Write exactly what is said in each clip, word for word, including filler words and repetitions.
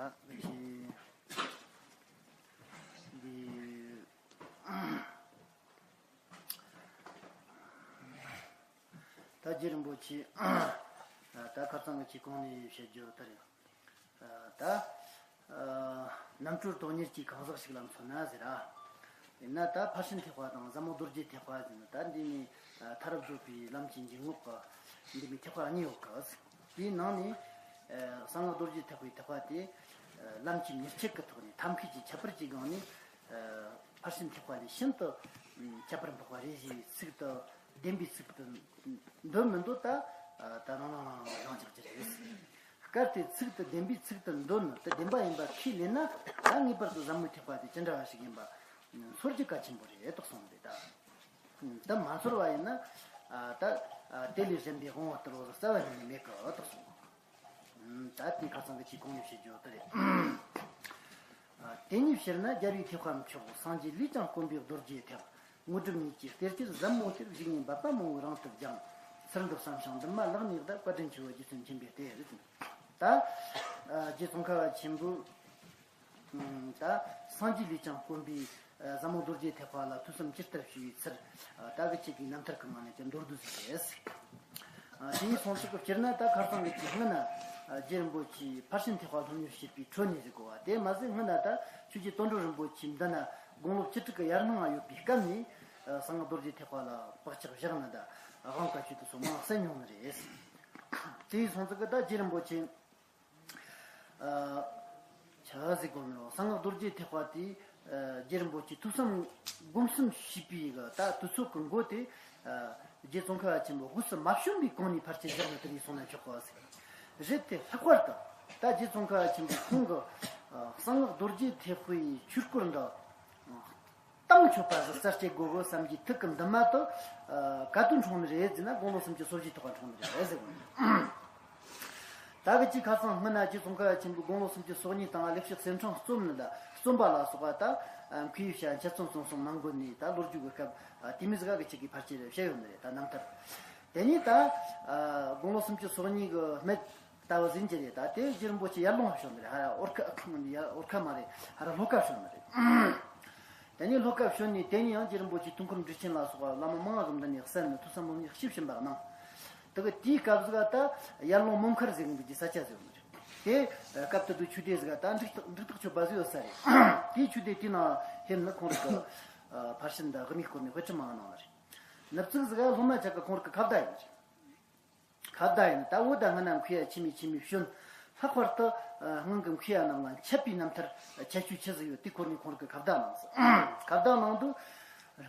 ད་ཅི་འདི་ད་རྗེ་རིན་པོ་ཆེ་ད་ཁ་སང་གི་ཆེ་གོང་ནས་བཤད་རྒྱུ་ལྟར་ཡང་ད་རྣམ་གྲོལ་དོན་གཉེར་གྱི་གང་ཟག་ཞིག་ལ་མཚོན་ན་ཟེར་ར། ཡིན་ན་ད་ཕར་ཕྱིན་ཐེག་པ་དང་ཟབ་མོ་རྡོ་རྗེ་ཐེག་པ་ཟེར་ན། ད་འདི་ནི་མཐར་བརྗོད་པའི་ལམ་གྱི་འཇུག་ངོགས་ཀྱི་འདི་མི་ཐེག་པ་གཉིས་ཡོད་གི། དེའི་ནང་ནས་གསང་སྔགས་རྡོ་རྗེ་ཐེག་པའི་ཐེག་པ་དེ་ལམ་གྱི་མྱུར་ཁྱད་ཀྱི་ཐོག་ནས་ཐབས་མཁས་ཀྱི་ཁྱད་པར་གྱི་སྒང་ནས་ཕར་ཕྱིན་ཐེག་པ་ལས་ཤིན་ཏུ་ཁྱད་པར་འཕགས་པ་རེད་ཞེས་པའི་ཚིག་ཏུ་བདེན་པའི་ཚིག་ཏུ་འདོད་མི་འདོད་ད་ད་རང་རང་རང་རང་རང་ཆགས་ཀྱི་རེད། སྐབས་དེ་ཚིག་ཏུ་བདེན་པའི་ཚིག་ཏུ་འདོད་ནི་དེ་བདེན་པ་ཡིན་པ་ཁས་ལེན་ན། ད་ངེས་པར་དུ་ཟབ་མོའི་ཐེག་པ་དེ་ཅི་འདྲ་བ་ཞིག་ཡིན་པ་ཚོར་རྒྱུ་གལ་ཆེན་པོ་རེད་དོ་གསུངས་པས། ད་ད་མ་ཚོར་བ་ཡིན་ན་ད་དེ་ལས་གཞན་པའི་དབང་བོ་ལྟར་བོ་རྩ་བ་ཉིད་ནས་མེད་གི་དོ་གསུངས། ད་དེའི་ཁ་སང་གི་ཆེ་གོང་ནས་བཤད་རྒྱུ་དེ་རེད། དེ་ཉིད་ཕྱིར་ན་རྒྱལ་བའི་ཐེག་པ་མཆོག་སངས་རྒྱས་ལས་ཀྱང་དཀོན་པའི་རྡོ་རྗེ་ཐེག་དངོས་གྲུབ་གཉིས་ཀྱི་གཏེར་གྱུར་ཟབ་མོ་སྟེ། གཞུག་ནས་འབད་པ་མང་པོས་རང་དུ་སྦྱངས། ཚུལ་འདི་བསམ་ཞིང་འདུན་མ་ལག་ནས་བརྡབ། བཀའ་དྲིན་ཆེ་བའི་རྗེ་བཙུན་མཁྱེན་པའི་གཏེར། ད་རྗེ་ཙོང་ཁ་པ་ཆེན་པོས་ད་སངས་རྒྱས་ལས་ཀྱང་དཀོན་པའི་ཟབ་མོ་རྡོ་རྗེ་ཐེག་པ་ལ་ཐོས་བསམ་ཇི་ལྟར་བྱས་པའི་ཚུལ་ད་གི་ཆེ་གི་རྣམ་ཐར་གྱི་ངང་ནས་དེ་མདོར་བསྡུས་ཟིག་རེད། དེའི་སོང་ཚིག་གི་སྤྱིར་ན་ད་ཁ་སང་གི་ཅིག་སྔོན་ན་རྗེ་རིན་པོ་ཆེས་ཕར་ཕྱིན་ཐེག་པ་སློབ་གཉེར་བྱེད་པའི་ཁྲོད་ནས་ཟེར་གོ་བ་དེ་མ་ཟད། སྔོན་ན་ད་ཆོས་རྗེ་དོན་གྲུབ་རིན་པོ་ཆེ་འདི་ན་དགུང་ལོ་བཅུ་དྲུག་གི་ཡར་སྣང་ཡོད་པའི་སྐབས་ནས་གསང་སྔགས་རྡོ་རྗེ་ཐེག་པ་ལ་བག་ཆགས་བཞག་ནས་ད་དབང་བཀའ་ཆོས་དེ་ཚོ་མང་གསན་མྱོང་ནི་རེད། དེའི་སོང་ཙི་གི་ད་རྗེ་རིན་པོ་ཆེ་ཆ་ཟིག་གོ་མི་རོ། གསང་སྔགས་རྡོ་རྗེ་ཐེག་པ་དེ་རྗེ་རིན་པོ་ཆེ་ཐོས་བསམ་སྒོམ་གསུམ་བྱས་པའི་གི་ད་དུས་ཚོད་ཀྱི་མགོ་དེ། རྗེ་ཙོང་ཁ་པ་ཆེན་པོ་དབུས་སུ་མ་བྱོན་པའི་གོང་ནས་ཕལ་ཆེར་བཞག་ནས་དེ་རིགས་སོང་ན་ཆོག་གོ་ཟེར། རེད་དེ། ལྷག་པར་དུ་ད་རྗེ་ཙོང་ཁ་པ་ཆེན་པོ་ཁོང་གི་གསང་སྔགས་རྡོ་རྗེ་ཐེག་པའི་ཆོས་སྐོར་འདི་གཏམ་ཆོད་པ་ཟིག་གསལ་བཤད་དགོས་གོ་བསམ་གྱི་ཐུགས་ཀྱི་འདུན་མ་དེ་ག་དུས་འཁྲུངས་ནི་རེད་ཟེར་ན། དགུང་ལོ་སུམ་ཅུ་སོ་བཞིའི་ཐོག་ལ་འཁྲུངས་ནི་རེད་ཟེར་གོ་ནི། ད་གི་ཅིག་ཁ་སང་སྔོན་ན་རྗེ་ཙོང་ཁ་པ་ཆེན་པོའི་དགུང་ལོ་སུམ་ཅུ་སོ་གཉིས་དང་ལེགས་བཤད་གསེར་ཕྲེང་རྩོམ་ནི་ད་རྩོམ་པ་ལ་སོགས་པ་ད་མཁས་པའི་བྱ་འཆད་རྩོད་རྩོམ་གསུམ་གནང་དགོས་ནི་ད་ལོ་རྒྱུས་ཀྱི་སྐབས་དེ་མི་ཟིག་ག་གི་ཅིག་གི་ཕལ་ཆེར་བཤད་ཡོད་ནི་རེད། ད་རྣམ་ཐར་དེ་ནི་ད་དགུང་ལོ་སུམ་ཅུ་སོ་གཉིས་གི་སྨད་ལྟ་བུ་ཟིན་གྱི་རེད། ད་དེ་རྗེ་རིན་པོ་ཆེ་ཡར་ལུང་བྱོན་ནི་རེད། ཧ་ར་འོར་ཁ་འོར་ཁ་མ་རེད། ཧ་ར་ལྷོ་ཁ་བྱོན་ནི་རེད། དེ་ནས་ལྷོ་ཁ་བྱོན་ནས་དེ་ནས་ཡང་རྗེ་རིན་པོ་ཆེ་ཐུན་འཁོར་འགྲེལ་ཆེན་ལ་སོགས་པ་བླ་མ་མང་ཙམ་འདི་ནས་གསན་ནས་ཐོས་བསམ་སྒོམ་གསུམ་ཞིབ་ཕྱིན་པ་གནང་། དེ་གི་དེའི་སྐབས་ཟིག་ག་ད་ཡར་ལུང་མོན་མཁར་ཟེར་གི་འདུག་གི་ས་ཆ་ཟིག་ཡོད་ནི་རེད། དེ་སྐབས་དེ་དུས་ཆོས་སྡེ་ཟིག་ག་ད་འབྲུག་སྟག་འབྲུག་སྟག་ཆོས་པ་ཟིག་ཡོད་ས་རེད། དེའི་ཆོས་སྡེ་དེའི་ནང་ཕེབས་ནས་ཁོང་རང་གི་ཕར་ཕྱིན་དང་དབུ་མའི་སྐོར་ནས་དཔེ་ཁྲིད་མང་གནང་ནི་རེད། ནུབ་ཙིག་ཟིག་ག་སློབ་མ་ཆ་ག་ཁོང་རང་གི་ཁ་བརྡ་ཡིན་ནི་རེད། ཁ་བརྡ་ཡིན། ད་འོ་ད་སྔོན་ན་མཁས་པ་ཆེ་མི་ཆེ་མི་བྱོན། ལྷག་པར་དུ་སྔོན་གྱི་མཁས་པ་རྣམས་ལ་འཆད་པའི་རྣམ་ཐར་ཁྱད་ཆོས་ཆི་ཟིག་ཡོད། དེ་སྐོར་ནས་ཁོང་རང་གི་ཁ་བརྡ་གནང་སོང་། ཁ་བརྡ་གནང་དུས་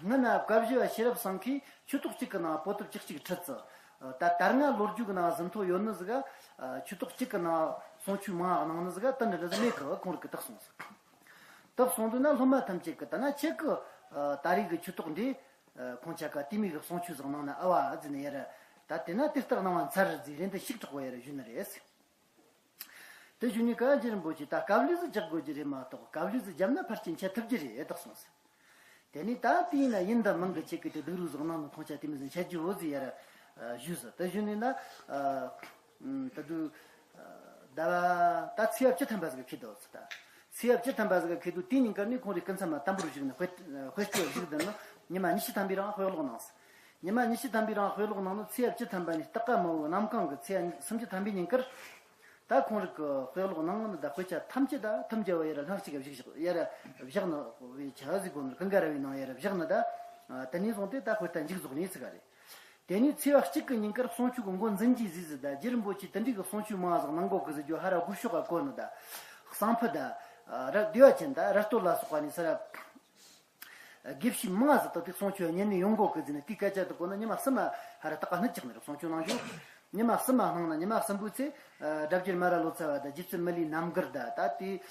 སྔོན་ན་བཀའ་བཞི་པ་ཤེས་རབ་སེང་གེས་ཆོས་ཐོག་གཅིག་གི་ནང་པོ་ཏི་བཅུ་གཅིག་ཁྲིད་ཙི། ད་ད་སྔ་ལོ་རྒྱུས་ཀྱི་ནང་ཟིན་ཐོ་ཡོད་ནི་ཟིག་ག་ཆོས་ཐོག་གཅིག་གི་ནང་གསུང་ཆོས་མང་གནང་ནི་ཟིག་ག་དེ་འདྲ་འདྲ་ཟིག་མེད་གི། ཁོང་རང་གིས་བཏགས་སོང་ཟིག། བཏགས་སོང་དུས་ན་སློབ་མ་ཐམས་ཅད་ཀྱིས་ད་ན་ཁྱེད་ཀྱིས་ད་རེས་ཀྱི་ཆོས་ཐོག་འདི་ཁོང་ཆ་ག་དེ་མི་གི་གསུང་ཆོས་ཟིག་གནང་ན་ཨ་བ་ཟེར་ནས་ཡར། ད་དེ་ན་དེ་ལྟར་གནང་བ་མཚར་ཟིག་རེད། འདི་ཤིག་དྲག་པོ་ཡར་ཞུས་ནི་རེད། དེ་ཞུས་ནས་ཀ་རྗེ་རིན་པོ་ཆེ་ད་དཀའ་ལས་ཟིག་རྒྱག་དགོས་ཀྱི་རེད་མ་གཏོགས། དཀའ་ལས་ཟིག་བརྒྱབ་ན་ཕལ་ཆེར་འཆད་ཐུབ་ཀྱི་རེད་བཏགས་སོང་ཟིག། དེ་ནས་ད་དེ་ཡིན་ན་ཡིན་ད་མིན་གི་ཁྱེད་ཀྱིས་དེ་སྡུག་རུས་ཟིག་གནང་ནས་ཁོང་ཆ་དེ་མི་ཟིག་འཆད་རྒྱུ་བོ་ཟིག་ཡར་ཞུས་ཟིག། དེ་ཞུས་ནས་ན། ད་དུ་ཟླ་བ་ད་ཚེས་པ་བཅུ་ཐམ་པ་ཟིག་གི་ཁེལ་འདུག་ཟེར། ད་ཚེས་པ་བཅུ་ཐམ་པ་ཟིག་གི་ཁེལ་འདུག། དེའི་ཉིན་དཀར་ནས་ཁོང་རའི་སྐུ་མཚམས་ལ་དམ་པོར་བཞུགས་ནས་དཔེ་དཔེ་སྤྱོད་བཞུགས་བསྡད་ནས་ཉི་མ་ཉི་ཤུ་ཐམ་པའི་རིང་དཔེ་ཀློག་གནང་ཟེར། ཉི་མ་ཉི་ཤུ་ཐམ་པའི་རིང་དཔེ་ཀློག་གནང་ནས་ཚེས་པ་བཅུ་ཐམ་པ་ནས་སྟག་ཀ་མ་བུ་གནམ་གང་གི་ཚེས་པ་སུམ་ཅུ་ཐམ་པའི་ཉིན་དཀར། ད་ཁོང་རིགས་ཀྱི་དཔེ་ཀློག་གནང་ནི་ད་དཔེ་ཆ་ཐམས་ཅད་ད་ཐུམ་རྒྱལ་བ་ཡར་ལྷན་ཅིག་ག་བཞག་བཞག་ཡར་བཞག་ནི་བའི་ཆ་ཟིག་གོ་ནི་ཀུན་དགའ་ར་བའི་ནང་ཡར་བཞག་ནི་ད། དེ་ནས་བཟུང་སྟེ་ད་དཔེ་ལྟ་མཇུག་རྫོགས་ནི་ཟིག་ག་རེད། དེ་ནས་ཚེས་པ་གཅིག་གི་ཉིན་དཀར་གསུང་ཆོས་ཀྱི་མགོ་འཛིན་གྱི་ཟིག་ཟིག་ད་རྗེ་རིན་པོ་ཆེ་དེ་འདྲའི་གི་གསུང་ཆོས་མང་ཟིག་གནང་གོ་གི་ཟེར་རྒྱུ་ཧ་ར་སྒུལ་ཤོག་ག་གོ་ནི་ད། གསང་ཕུ་ད། ར་བདེ་བ་ཅན་ད་ར་སྟོད་ལ་སོགས་པ་ནས་ས་ར། དགེ་བཤེས་མང་ཟིག་ད་དེ་གསུང་ཆོས་ཉན་ནས་ཡོང་གོ་གི་ཟེར་ནས་དེའི་སྐད་ཆ་དེ་གོ་ན་ཉི་མ་གསུམ་མ་ཧ་ར་ཏག་ཀ་སྣུད་ཅིག་མི་རུང་། གསུང་ཆོས་གནང་རྒྱུ། ཉི་མ་གསུམ་མ་གནང་ན་ཉི་མ་གསུམ་པོའི་ཚེ། སྒྲ་བསྒྱུར་མ་ར་ལོ་ཙཱ་བ་དང་རྗེ་བཙུན་མི་ལའི་རྣམ་མགུར་ད་ད་དེ།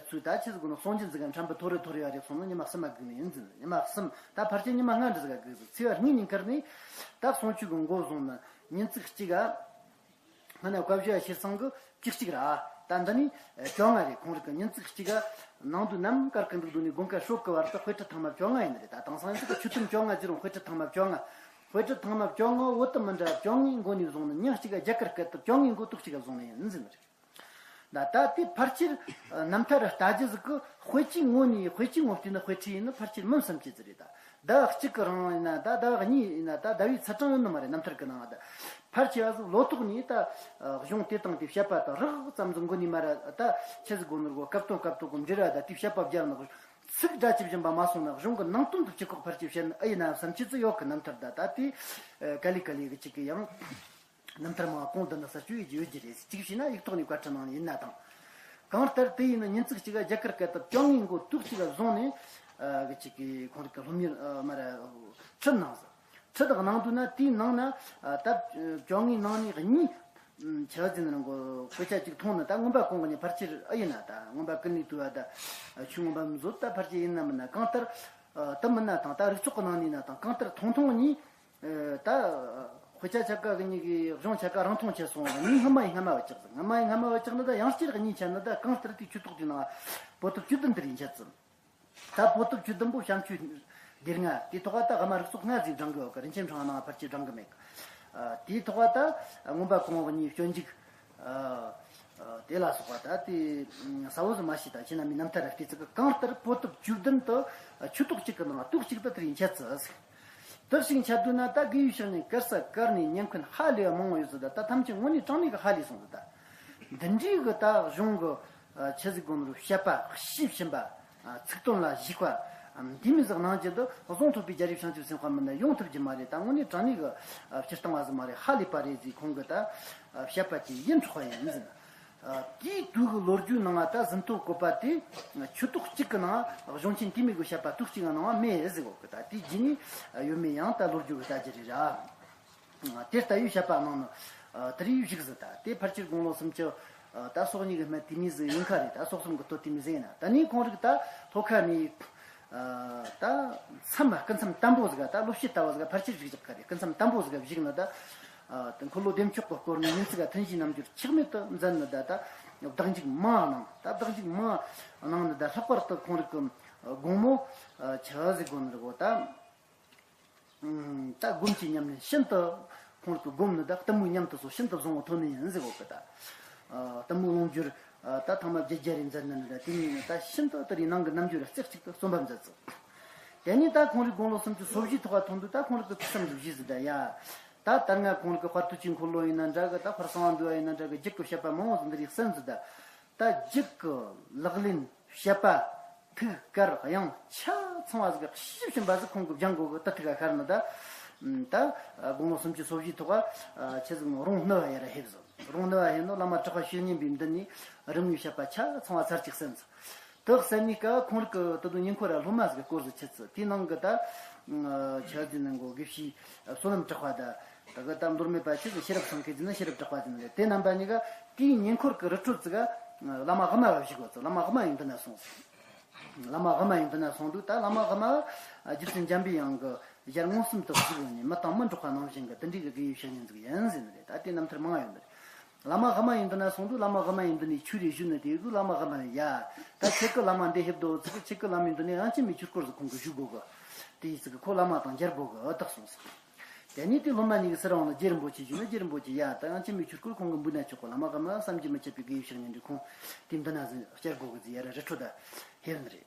ཚུལ་ད་ཆི་ཟིག་གོ་ན་གསུང་རྒྱུན་ཟིག་ག་ཕྲན་བུ་ཐོ་རེ་ཐོ་རེ་བ་རེ་སོང་ན་ཉི་མ་གསུམ་མ་སྒུག་ནས་ཡིན་ཟིན། ཉི་མ་གསུམ་ད་ཕལ་ཆེར་ཉི་མ་ལྔ་འདྲ་ཟིག་ག་སྒུག་ཟིག། ཚེས་པ་གཉིས་ཉིན་དཀར་ནས་ད་གསུང་ཆོས་གི་མགོ་བཟུང་ནས་ཉིན་ཚིགས་གཅིག་ག་སྔ་ན་བཀའ་བཞི་པ་ཤེར་ཚང་གི་བཅུ་གཅིག་ར། ད་འདི་ནས་བཅོ་ལྔ་རེད། ཁོང་རིགས་ཀྱི་ཉིན་ཚིགས་གཅིག་ག་ནང་དུ་ནམ་མཁའ་ཀུན་ཏུ་འདུག་ནས་དགོན་ཁ་ཧྲོག་གི་བར་དུ་དཔེ་ཁྲིད་ཐེངས་མ་བཅོ་ལྔ་ཡིན་ནི་རེད། ད་དེང་སང་ཡིན་ཚིག་གི་ཆོས་ཐུན་བཅོ་ལྔ་ཟེར་རུང་དཔེ་ཁྲིད་ཐེངས་མ་བཅོ་ལྔ། དཔེ་ཁྲིད་ཐེངས་མ་བཅོ་ལྔ་བོ་དུ་མི་འདྲ་བཅོ་ལྔའི་མགོ་ནས་བཟུང་ནས་ཉིན་གཅིག་ག་རྒྱ་གར་སྐད་དུ་བཅོ་ལྔའི་མགོ་ཏོག་གཅིག་ག་བཟུང་ནས་ཡིན་ཟིན་ནི་རེད། ད་ད་དེ་ཕལ་ཆེར་རྣམ་ཐར་ལྟ་རྒྱུ་ཟིག་གི་དཔེ་ཆའི་ངོ་ནས། དཔེ་ཆའི་ངོ་བལྟས་ན་དཔེ་ཁྲིད་ཡིན་ན་ཕལ་ཆེར་མིན་བསམ་གྱི་ཟིག་རེད། ད་ཟླ་གཅིག་གི་རིང་ཡིན་ན། ད་ཟླ་གཉིས་ཡིན་ན། ད་ཟླ་བའི་ཚུལ་ཁྲིམས་ཡིན་ནི་མ་རེད། རྣམ་ཐར་གི་ནང་ད་ཕལ་ཆེ་བ་ཟིག་ལོ་ཏོག་ནས་ད་གཞུང་དེ་དང་དེ་བཤད་པ་དང་རགས་ཙམ་ཟིག་མགོ་ནས་མར་ར། ད་ཆི་ཟིག་དགོས་ནོ་གོ། སྐབས་དང་སྐབས་དང་གི་འབྲེལ་བ། ད་དེ་བཤད་པ་བརྒྱབ་ན། ཚིག་སྒྲ་ཇི་བཞིན་པ་མ་སོང་ན། གཞུང་གི་ནང་དོན་དུ་ཅི་ཁོག་ཕལ་ཆེར་བཤད་ནི་ཨེ་ཡིན་ན་བསམ་གྱི་ཟིག་ཡོད་གི། རྣམ་ཐར་ད་ད་དེ་ག་ལེ་ག་ལེ་གི་ཅིག་གི་ཡང་རྣམ་ཐར་མང་བ་གོང་དུ་ནི་གསར་བཅོས་ཡེད་རྒྱུ་ཡོད་རྒྱུ་རེད། གཅིག་བྱས་ན་ཡིག་ཐོག་ནས་བཀའ་ཁྲིད་གནང་ནས་ཡིན་ན་དང་། གང་ལྟར་དེ་ཡིན་ན་ཉིན་ཚིགས་གཅིག་ག་རྒྱ་གར་སྐད་དུ་བཅོ་ལྔའི་མགོ་ཏོག་གཅིག་ག་བཟུང་ནས་གི་ཅིག་གི་ཁོང་རང་གི་སློབ་གཉེར་མར་ར་ཁྲིད་གནང་ཟིག། ཁྲིད་གནང་དུས་ན་དེའི་ནང་ན་ད་བཅོ་ལྔའི་ནང་ནས་གཉིས། ཆ་ཟིན་རང་གོ་དཔེ་ཆ་གཅིག་མཐོང་ན། ད་མངོན་པ་གང་གི་ནི་ཕལ་ཆེར་ཨེ་ཡིན་ན། ད་མངོན་པ་ཀུན་ལས་བཏུས་པ། ད་ཆོས་མངོན་པ་མི་བཟོད་ད་ཕལ་ཆེར་ཡིན་ན་མིན་ན། གང་ལྟར་ད་མིན་ན་དང་། ད་རིགས་ཚོགས་ཀྱི་ནང་ནས་ན་དང་། གང་ལྟར་ཐུང་ཐུང་གཉིས། ད་དཔེ་ཆ་ཆ་ག་གི་གཉིས་ཀྱི་གཞུང་ཆ་ག་རིང་ཐུང་ཆེ་སོང་། གཉིས་སྔ་མ་ཡི་སྔ་མ་བ་ཅག་ཟིག། སྔ་མ་ཡི་སྔ་མ་བ་ཅག་ནི་ད་ཡང་སྤྱིར་གཉིས་ཆ་ནི། ད་གང་ལྟར་དེ་ཆོས་ཐོག་དེའི་ནང་པོ་ཏི་བཅུ་བདུན་དེ་རེད་འཆད་ཚུལ། ད་པོ་ཏི་བཅུ་བདུན་པོ་བྱམས་ཆོས་སྡེ་ལྔ་དེ་ཐོག་ད་ཧ་མ་རིགས་ཚོགས་ལྔ་ཟིག་བགྲང་གི་ཡོད་གི། རིན་ཆེན་ཕྲེང་བ་ནང་ཕལ་ཆེར་བགྲང་གི་མེད་གི། དེའི་ཐོག་ད་མངོན་པ་གང་གི་གཉིས། སྤྱོད་འཇུག་དེ་ལ་སོགས་པ་ད་དེ་གསལ་བོ་ཟིག་མ་ཤེས། ད་ཁྱེད་རྣམ་པའི་རྣམ་ཐར་ར་བལྟས་ཚིག་གི། གང་ལྟར་པོ་ཏི་བཅུ་བདུན་དུ་ཆོས་ཐོག་གཅིག་གི་ནང་ཏོག་གཅིག་ཏུ་དེ་རེད་འཆད་ཚུལ་ཟིག། དེ་བཞིན་འཆད་དུས་ན་ད་དགེ་བའི་བཤེས་གཉེན་བཀུར་ས་བཀུར་ནས་ཉན་མཁན་ཧ་ལས་པ་མང་བོ་ཡོད་ཚུལ། ད་ད་ཐམས་ཅད་དངོས་གནས་དྲང་གནས་གི་ཧ་ལས་སོང་ཟིག། ད་འདི་འདྲའི་གི་ད་གཞུང་གི་ཆི་ཟིག་དགོས་ནོ་བཤད་པ་ཞིབ་ཕྱིན་པ། ཚིག་དོན་ལ་གཞིགས་པ་འདི་མོ་ཟིག་གནང་རྒྱུ་དེ་གཟུངས་ཐོབ་པའི་རྒྱལ་རབས་བྱང་ཆུབ་སེམས་དཔའ་མིན་ན་ཡོང་ཐུབ་རྒྱུ་མ་རེད། ད་དངོས་གནས་དྲང་གནས་གི་སྤྱིར་བཏང་བ་ཟིག་མ་རེད། ཧ་ལས་པ་རེད་ཟེར་ཁོང་གི་ད་བཤད་པ་དེ་ཡིད་འཕྲོག་པ་ཡིན་ཟིན། དེའི་དུས་ཀྱི་ལོ་རྒྱུས་ནང་ད་ཟིན་ཐོ་བཀོད་པ་དེ་ཆོས་ཐོག་གཅིག་གི་ནང་གཞུང་ཆེན་དེ་མོ་གི་བཤད་པ་ཏོག་གཅིག་གི་ནང་མེད་ཟེར་གོ་གི། ད་དེ་རྗེས་ནས་ཡོད་མེད་ཡང་ད་ལོ་རྒྱུས་གི་ལྟ་རྒྱུ་རེད་ར། དེ་ལྟ་བུའི་བཤད་པ་གནང་ནི་དེ་རིགས་བཞུགས་ཟིན། ད་དེ་ཕལ་ཆེར་དགུང་ལོ་སུམ་ཅུ་ད་སོ་གཉིས་གི་སྨད་དེ་མོ་ཟིག་ཡིན་ཁ་རེད། ད་སོ་གསུམ་གི་སྟོད་དེ་མོ་ཟིག་ཡིན་ན། ད་ནི་ཁོང་རིགས་ད་ལྷོ་ཁ་ནས་ད་མཚམས་སྐུ་མཚམས་དམ་པོ་ཟིག། ད་ལོ་ཕྱེད་ལྟ་བུ་ཟིག་ཕལ་ཆེར་བཞུགས་ཀྱི་ཁ་རེད། སྐུ་མཚམས་དམ་པོ་ཟིག་བཞུགས་ནི། ད་འཁོར་ལོ་བདེ་མཆོག་གི་སྐོར་ནས་ཉིན་ཚིགས་ཐུན་བཞིའི་རྣལ་འབྱོར་ཆག་མེད་དུ་མཛད་ནི། ད་ད་བདག་འཇུག་མང་གནང་། ད་བདག་འཇུག་མང་གནང་ནི། ད་ལྷག་པར་དུ་ཁོང་རིགས་ཀྱི་དགོང་མོ་ཆི་ཟིག་དགོས་ནི་རེད་གོ། ད་ད་སྒོམ་གྱི་ཉམས་ལེན་ཤིན་ཏུ་ཁོང་རིགས་ཀྱི་སྒོམ་ནི་ད་གཏུམ་མོའི་ཉམས་དེ་ཚོ་ཤིན་ཏུ་བཟང་བོ་ཐོན་ནི་ཡིན་ཟེར་གོ་གི། ད་གཏུམ་མོའི་ལོངས་སྦྱོར་ད་ཐེངས་མ་བརྒྱད་བརྒྱ་རེ་མཛད་ནི་ནི། ད་དེ་ནས་ད་ཤིན་ཏུ་དེ་རིང་ནང་གི་རྣལ་འབྱོར་རྩེ་གཅིག་ཏུ་རྩོམ་པར་མཛད་ཚུལ། དེ་ནས་ད་ཁོང་རིགས་དགུང་ལོ་སུམ་ཅུ་སོ་བཞིའི་ཐོག་ལ་ཐོན་དུས་ད་ཁོང་རིགས་ཀྱི་ཐུགས་བསམ་ཟིག་བཞེས་ཟིན། ད་ཡ་ད་ད་སྔ་ཁོང་རིགས་ཀྱི་དཔལ་དུས་ཀྱི་འཁོར་ལོ་ཡིན་ན་འདྲ་གི། ད་དཔལ་གསང་བ་འདུས་པ་ཡིན་ན་འདྲ་གི། རྒྱུད་ཀྱི་བཤད་པ་མང་བོ་ཟིག་འདི་རིགས་གསན་ཟིན། ད་ད་རྒྱུད་ཀྱི་ལག་ལེན་བཤད་པ་ཐུགས་ཀར་དབྱངས་ཆ་ཚང་བ་ཟིག་ཞིབ་ཞིབ་པ་ཟིག་ཁོང་གིས་སྦྱང་དགོས་གི། ད་ཐུགས་ཀ་ཤར་ནི། ད་ད་དགུང་ལོ་སུམ་ཅུ་སོ་བཞིའི་ཐོག་ཆི་ཟིག་ནོ། རོང་སྣུ་བ་ཡར་ཕེབས་སོང་། རོང་སྣུ་བ་ཕེབས་ནོ་བླ་མ་གྲགས་པ་བཤེས་གཉེན་པའི་མདུན་ནས་རིམ་གཉིས་བཤད་པ་ཆ་ཚང་བ་ཚར་གཅིག་གསན་སོང་། དེ་གསན་ནས་ཀ་ཁོང་རིགས་ཀྱི་ད་དུང་ཉེ་འཁོར་ར་སློབ་མ་ཟིག་སྐོར་ཟིག་ཆུད་ཟིན། དེའི་ནང་གི་ད་ཆ་ཟིན་ནང་གོ་དགེ་བཤེས་བསོད་ནམས་གྲགས་པ། ད་ད་གི་ད་མདོ་སྨད་པ་ཆི་ཟིག་ཤེས་རབ་སེང་གེ་ཟེར་ན་ཤེས་རབ་གྲགས་པ་ཟེར་ནི་རེད། དེ་རྣམ་པ་གཉིས་ཀ་དེའི་ཉེ་འཁོར་གྱི་རི་ཁྲོད་ཟིག་ག་བླ་མ་དབུ་མ་བ་བཞུགས་ཡོད་ཚུལ། བླ་མ་དབུ་མ་ཡི་མདུན་ན་སོང་ཟིག། བླ་མ་དབུ་མ་ཡི་མདུན་ན་སོང་དུས་ད་བླ་མ་དབུ་མ་རྒྱུ་མཚན་འཇམ་པའི་དབྱངས་ཀྱི་ཞལ་མངོན་སུམ་དུ་གཟིགས་ནས་མི་དང་མི་འགྲོགས་པ་ནང་བཞིན་གྱི་དེ་འདྲའི་གི་དགེ་བའི་བཤེས་གཉེན་ཟིག་ཡིན་ཟེར་ནི་རེད། ད་དེ་རྣམ་ཐར་མང་ཡོད་ནི་རེད། བླ་མ་དབུ་མ་ཡི་མདུན་ན་སོང་དུས་བླ་མ་དབུ་མ་ཡི་མདུན་ནས་ཆོས་རེ་ཞུས་ནི་དེ་གི། བླ་མ་དབུ་མ་ཡ་ད་ཁྱེད་ཀྱི་བླ་མ་འདི་ཕེབས་འདུག་ཟེར་གི། ཁྱེད་ཀྱི་བླ་མའི་མདུན་ནས་དབྱངས་ཅན་མའི་ཆོས་སྐོར་ཟིག་ཁོང་གིས་ཞུ་དགོས་གི། དེ་ཡི་ཟིག་གི་ཁོ་བླ་མ་དང་མཇལ་དགོས་གི་ཨ་ད་གསུངས་སོང་། དེ་ནས་དེ་སློབ་མ་གཉིས་ཀྱིས་ཟུར་འོང་ནས་རྗེ་རིན་པོ་ཆེ་ཞུས་ན། རྗེ་རིན་པོ་ཆེ་ཡ་ད་དབྱངས་ཅན་མའི་ཆོས་སྐོར་ཁོང་གིས་འབུལ་ན་ཆོག་གི། བླ་མ་དབུ་མ་བསམ་གྱིས་མི་ཁྱབ་པའི་དགེ་བའི་བཤེས་གཉེན་རེད། ཁོང་དེའི་མདུན་ན་ཟིག་བཅར་དགོས་གི་ཟེར་ཡར་རི་ཁྲོད་ད་ཕེབས་ནི་རེད།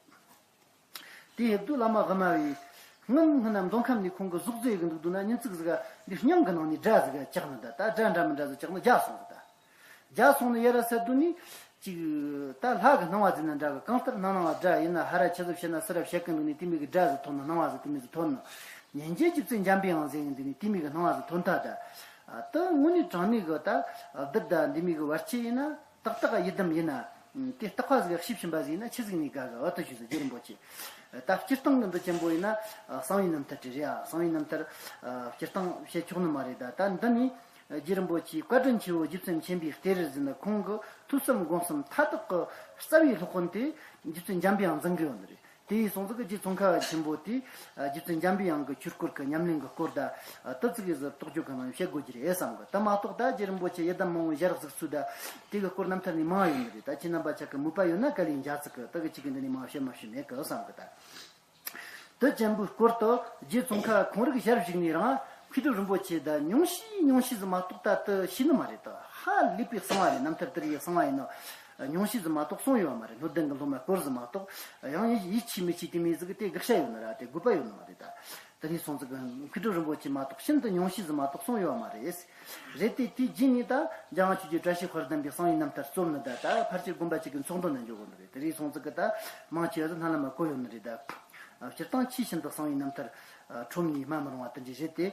དེ་ཕེབས་དུས་བླ་མ་དབུ་མ་བས་སྔོན་སྔོན་ན་མདོ་ཁམས་ནས་ཁོང་གི་ཟོག་རྫི་ཡི་གི་འདུག་འདུག་ན། ཉིན་ཙིག་ཟིག་ག་འདི་སྙིང་གི་ནང་ནས་དགྲ་ཟིག་ག་བཅག་ནི། ད་ད་དགྲ་འདྲ་མི་འདྲ་ཟིག་བཅག་ནི་རྒྱལ་སོང་ཟིག། ད་རྒྱལ་སོང་ནི་ཡར་ར་སད་དུས་ནི་ཅིག་ད་ལྷ་གི་སྣང་བ་ཟིག་ན་འདྲ་གི། གང་ལྟར་སྣང་སྣང་བ་དགྲ་ཡིན་ན་ཧ་ར་ཆི་ཟིག་བཤད་ན་སུ་ར་བཤད་གི་འདུག་ནི། དེ་མོ་གི་དགྲ་ཟིག་ཐོན་ནི། སྣང་བ་ཟིག་དེ་མོ་ཟིག་ཐོན་ནི། ཉིན་རྗེ་རྗེ་བཙུན་འཇམ་པའི་དབྱངས་ཟེར་གི་འདུག་ནི། དེ་མོ་གི་སྣང་བ་ཟིག་ཐོན་ཐལ། ད་ད་དངོས་གནས་དྲང་གནས་གི་ད་བདུད་ད་འདི་མོ་གི་བར་ཆད་ཡིན་ན། ཏག་ཏག་ཡི་དམ་ཡིན་ན། དེ་ལྟག་པ་ཟིག་ག་ཤི་བཞིན་པ་ཟིག་ཡིན་ན་ཆི་ཟིག་ནས་དགའ་གི་ཨ་ད་ཞུས་ཟིག། རྗེ་རིན་པོ་ཆེ། ད་སྤྱིར་བཏང་གི་འདི་ཆེན་པོ་ཡིན་ན་གསང་བའི་རྣམ་ཐར་དེ་རེད་ཨ། གསང་བའི་རྣམ་ཐར་སྤྱིར་བཏང་བཤད་ཆོག་ནི་མ་རེད། ད་ད་འདི་ནི་རྗེ་རིན་པོ་ཆེའི་བཀའ་དྲིན་ཆེ་བོ་རྗེ་བཙུན་མཁྱེན་པའི་གཏེར་ཟེར་ན། ཁོང་གི་ཐོས་བསམ་སྒོམ་གསུམ་མཐའ་དག་གི་རྩ་བའི་སློབ་དཔོན་དེ་རྗེ་བཙུན་འཇམ་པའི་དབྱངས་འཛིན་གི་ཡོད་ནི་རེད། དེ་ཡིན་སོང་ཙང་གི་རྗེ་ཙོང་ཁ་པ་ཆེན་པོ་དེས་རྗེ་བཙུན་འཇམ་པའི་དབྱངས་ཀྱི་ཆོས་སྐོར་གྱི་ཉམས་ལེན་གྱི་སྐོར་ད་ད་ཙིག་གེ་ཟིག་རྟོགས་བརྗོད་གི་ནང་བཤད་དགོས་ཀྱི་རེད་བསམ་གི། ད་མ་གཏོགས་ད་རྗེ་རིན་པོ་ཆེ་ཡི་དམ་མང་བོ་ཞལ་གཟིགས་ཚུལ་ད་དེ་གི་སྐོར་རྣམ་ཐར་ནས་མང་ཡོད་ནི་རེད། ད་ཁྱེད་རྣམ་པ་ཆ་གི་མོས་པ་ཡོད་ན་དཀའ་ལས་འཇགས་ཚིག་གི། ད་གི་ཅིག་གི་འདི་ནས་མང་བཤད་མ་ཤེས་མེད་གི་བསམ་གི། ད་དེ་ཅན་པོའི་སྐོར་དུ་རྗེ་ཙོང་ཁ་པ་ཁོང་རིགས་ཞལ་བཞུགས་ནས་རང་མཁས་གྲུབ་རིན་པོ་ཆེ་ད་ཉུང་ཤས་ཉུང་ཤས་ཟིག་མ་གཏོགས་ད་དེ་ཤེས་ནི་མ་རེད། ད་ཧ་ལས་པའི་གསང་བ་རེད། རྣམ་ཐར་དེ་རིགས་གསང་བ་ཡིན་ནོ། ཉུང་ཤས་ཟིག་མ་གཏོགས་གསུངས་ཡོད་མ་རེད། སྣོད་ལྡན་གྱི་སློབ་མ་སྐོར་ཟིག་མ་གཏོགས། ཡང་ཡིད་ཡིད་ཆེས་མི་ཆེས་དེ་མོ་ཟིག་གི་དེ་དགག་བྱ་ཡོད་ནི་ར། དེ་དགོས་པ་ཡོད་ནི་མ་རེད་ད། དེ་ནས་སོང་ཟིག་གི་མཁས་གྲུབ་རིན་པོ་ཆེ་མ་གཏོགས་ཤིན་ཏུ་ཉུང་ཤས་ཟིག་མ་གཏོགས་གསུངས་ཡོད་མ་རེད། རེད་དེ། དེའི་རྗེས་ནས་ད་འཇམ་དབྱངས་ཆོས་རྗེ་བཀྲ་ཤིས་དཔལ་ལྡན་པའི་གསང་བའི་རྣམ་ཐར་རྩོམ་ནི་ད། ད་ཕལ་ཆེར་དགོན་པ་གཅིག་གི་ཚོགས་འདུ་ནང་འཇོག་གོ་ནི་རེད། དེ་རེད་སོང་ཟིག་གི་ད་མང་ཆེ་བ་ཟིག་སྣ་ལམ་མ་བཀོད་ཡོད་ནི་རེད་ད། སྤྱིར་བཏང་ཆེས་ཤིན་ཏུ་གསང་བའི་རྣམ་ཐར་ཁྲོམ་ནས་སྨྲ་མི་རུང་བ་དེ་འདྲ་རེད་དེ།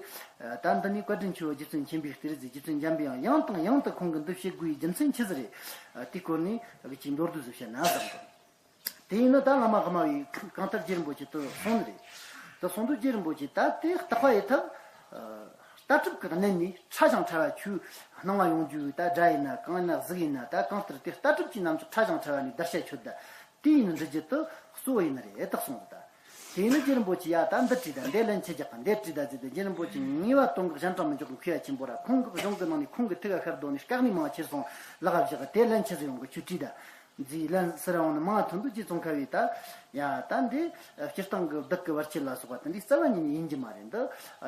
ད་འདི་ནས་བཀའ་དྲིན་ཆེ་བའི་རྗེ་བཙུན་མཁྱེན་པའི་གཏེར་གཟིགས་རྗེ་བཙུན་འཇམ་པའི་དབྱངས་ཡང་དང་ཡང་དུ་ཁོང་གིས་འདི་བྱེད་དགོས་པའི་རྒྱུ་མཚན་ཆི་ཟིག་རེད། དེའི་སྐོར་ནས་གི་ཅིག་མདོར་བསྡུས་ཟིག་བཤད་ན་བསམ་གི། དེ་ཡིན་ན་ད་བླ་མ་དབུ་མ་པའི་གང་ལྟར་རྗེ་རིན་པོ་ཆེ་དུ་སོང་ནི་རེད། དུ་སོང་དུས་རྗེ་རིན་པོ་ཆེ་ད་དེ་བརྟག་པ་ཡི་ཐབས། ལྟ་གྲུབ་ཀྱི་གནད་ནས་ཕྲ་ཞིང་ཕྲ་བ་ཆོས་སྣང་བ་ཡོང་རྒྱུ་ད་སྒྲ་ཡིན་ན་གང་ཡིན་ན་གཟུགས་ཡིན་ན། ད་གང་ལྟར་དེ་ལྟ་གྲུབ་ཀྱི་རྣམ་གཞག་ཕྲ་ཞིང་ཕྲ་བ་ནས་བརྡར་ཤ་ཆོད་ད། དེ་ཡིན་འདྲི་རྒྱུ་དུ་གཙོ་བོ་ཡིན་ནི་རེད་དག་སོང་ད། དེ་ནི་རྗེ་རིན་པོ་ཆེ་ཡ་ད་འདི་བྲིས་ད་འདི་ལན་ཆི་རྒྱག་ག་འདི་བྲིས་ད་ཟེར་ཏེ། རྗེ་རིན་པོ་ཆེ་ངེས་པ་དོན་གྱི་གཞན་དྲང་མི་འཇོག་གི་མཁས་པ་ཆེན་པོ་ར། ཁོང་གི་གཞུང་གི་ནང་ནས་ཁོང་གི་ཐུགས་ཁ་ཤར་དོན་ནས་བཀག་ནས་མང་ཆེར་སོང་ལག་བཞག་གི། དེ་ལན་ཆི་ཟིག་ཡོང་གི་ཁྱོད་བྲིས་ད། མཛེས་ལན་ཟེར་འོང་ནི་མང་ཐོན་དུས། རྗེ་ཙོང་ཁ་བས་ད་ཡ་ད་འདི་སྤྱིར་བཏང་གི་བདག་གི་བར་ཆད་ལ་སོགས་པ་དེ་འདྲའི་རྩ་བ་ཉིད་ནས་ཡིན་གྱི་མ་རེད། འདི་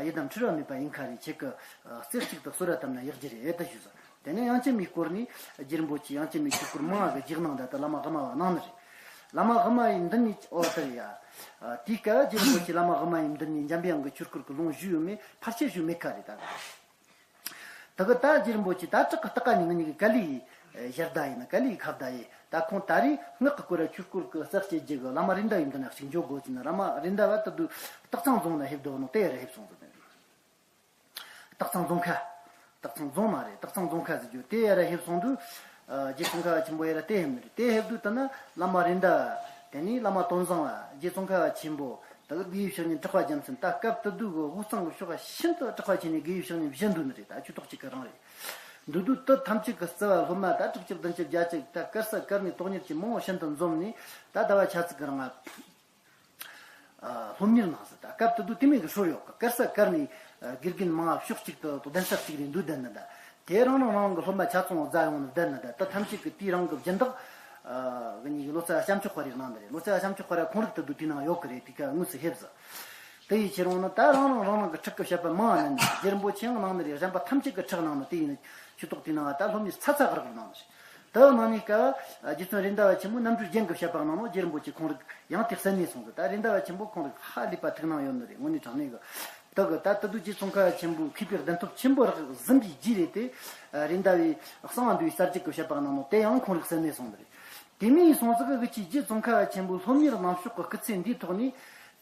ཡི་དམ་འཁྲུལ་བ་མེད་པ་ཡིན་ཁ་རེད། ཁྱེད་ཀྱི་རྩེ་གཅིག་ཏུ་གསོལ་བ་བཏབ་ན་ཡག་རྒྱུ་རེད་ད་ཞུས་སོ། དེ་ནས་དབྱངས་ཅན་མའི་སྐོར་ནས་རྗེ་རིན་པོ་ཆེ་དབྱངས་ཅན་མའི་ཆོས་སྐོར་མང་བ་གི་རྒྱག་གནང་ད། ད་བླ་མ་དབུ་མ་པ་གནང་ནི་རེད། བླ་མ་དབུ་མ་པའི་མདུན་ནས་ཨོ་ད་ཡ། དེའི་སྐབས་རྗེ་རིན་པོ་ཆེ་བླ་མ་དབུ་མ་པའི་མདུན་ནས་འཇམ་པའི་དབྱངས་ཀྱི་ཆོས་སྐོར་གྱི་ལུང་ཞུས་ཡོད་མེད་ཕལ་ཆེར་ཞུས་མེད་ཁ་རེད་ད། ད་གི་ད་རྗེ་རིན་པོ་ཆེ་ད་བྲག་གི་སྟག་ཁ་ནས་ང་གཉིས་ཀྱི་ག་ལེའི་ཞལ་ཟླ་ཡིན་ན་ག་ལེའི་ཁ་བརྡ་ཡིན། ད་ཁོང་ད་རེས་སྔགས་ཀྱི་སྐོར་ར་ཆོས་སྐོར་གྱི་རྩ་བཅད་རྒྱུ་གི་བླ་མ་རེད་མདའ་ཡི་མདུན་ན་ཞིག་འཇོག་དགོས་ཟེར་ན། བླ་མ་རེད་མདའ་བ་ད་དུ་སྟག་ཚང་རྫོང་ན་ཕེབས་འདུག་ནོ། དེ་ར་ཕེབས་སོང་ཟེར། སྟག་ཚང་རྫོང་ཁ། སྟག་ཚང་རྫོང་མ་རེད། སྟག་ཚང་རྫོང་ཁ་ཟེར་རྒྱུ་དེ་ཡ་ར་ཕེབས་སོང་དུས། ཨ། རྗེ་ཙོང་ཁ་པ་ཆེན་པོ་ཡ་ར་དེ་ཕེབས་ནི་རེད། དེ་ཕེབས་དུས་ད་ན་བླ་མ་རེད་མདའ་བ། དེ་ནས་བླ་མ་དོན་བཟང་བ། རྗེ་ཙོང་ཁ་པ་ཆེན་པོ། ད་གི་དགེ་བའི་བཤེས་གཉེན་གྲགས་པ་རྒྱལ་མཚན། ད་སྐབས་དེ་དུས་གི་དབུས་གཙང་གི་ཕྱོགས་ཤིན་ཏུ་གྲགས་པ་ཆེ་ནས་དགེ་བའི་བཤེས་གཉེན་བཞི་འདུག་ནི་རེད། ད་ཆོས་ཐོག་གཅིག་གི་རང་རེད། འདུག་དུས་དེ་ཐམས་ཅད་ཀྱི་རྩ་བ་སློབ་མ་ད་དྲུག་ཅུ་བདུན་ཅུ་བརྒྱད་ཅུ། ད་དཀར་ས་དཀར་ནས་དོགས་གཉེར་གྱི་མང་བོ་ཤིན་ཏུ་འཛོམས་ནས། ད་ཟླ་བ་ཆ་ཙིག་གི་རིང་ང་ཨ། སློབ་གཉེར་གནང་ཟེར། ད་སྐབས་དེ་དུས་དེ་མོ་གི་སྲོལ་ཡོད་གི། དཀར་ས་དཀར་ནས་དགེ་རྒན་མང་ཕྱོགས་གཅིག་ཏུ་གདན་ས་གཅིག་ནས་འདུག་བསྡད་ནི་ད། དེ་རང་རང་རང་གི་སློབ་མ་ཆ་ཚང་རྫ་ཡོང་ནས་བསྡད་ནི་ད། ད་ཐམས་ཅད་ཀྱི་དེའི་རང་གི་སྦྱིན་བདག་ཨ། གི་གཉིས་ཀྱི་ལོ་ཙཱ་བྱམས་ཆོས་དཔལ་རི་གནང་ནི་རེད། ལོ་ཙཱ་བྱམས་ཆོས་དཔལ་རི་ཁོང་རིག་དེ་དུས་དེའི་ནང་ཡོད་གི་རེད། དེ་ག་དངོས་སུ་ཕེབས་ཟེར། དེ་ཡི་ཕྱིར་འོང་ན་ད་རང་རང་རང་རང་གི་ཕྲུ་གུ་བཤད་པ་མང་ནི། རྗེ་རིན་པོ་ཆེ་ཡང་གནང་ནི་རེད། གཞན་པ་ཐམས་ཅད་ཀྱི་ཕྲུ་གུ་གནང་ནི། དེ་ཡིན་ཆོས་ཐོག་དེའི་ནང་ད་སློབ་གཉེར་ཚ་ཚ་ཧུར་ཧུར་གནང་ནི་རེད། དེ་གནང་ནི་སྐབས་རྗེ་བཙུན་རེད་མདའ་བ་ཆེན་པོ་རྣམ་གྲོལ་རྒྱན་གྱི་བཤད་པ་གནང་ནོ། རྗེ་རིན་པོ་ཆེ་ཁོང་རིག་ཡང་དེ་གསན་ནས་སོང་གི། ད་རེད་མདའ་བ་ཆེན་པོ་ཁོང་རིག་ཧ་ལས་པ་ཐུགས་སྣང་ཡོད་ནི་རེད། དངོས་གནས་དྲང་གནས་གི། དེ་གི་ད་དེ་དུས་རྗེ་ཙོང་ཁ་པ་ཆེན་པོའི་མཁས་པའི་གདན་ཐོབ་ཆེན་པོ་རག་ཟིན་པའི་རྗེས་རེད་དེ། རེད་མདའ་བའི་གསང་བ་འདུས་པའི་གསལ་བྱེད་ཀྱི་བཤད་པ་གནང་ནོ། དེ་ཡང་ཁོང་རིག་གསན་ནས་སོང་ནི་རེད། དེ་མིན་སོང་ཙི་གི་གི་ཆེས་རྗེ་ཙོང་ཁ་པ་ཆེན་པོའི་སློབ་གཉེར་གནང་ཕྱོགས་ཀྱི་སྐུ་ཚེ་འདིའི་ཐོག་ནས།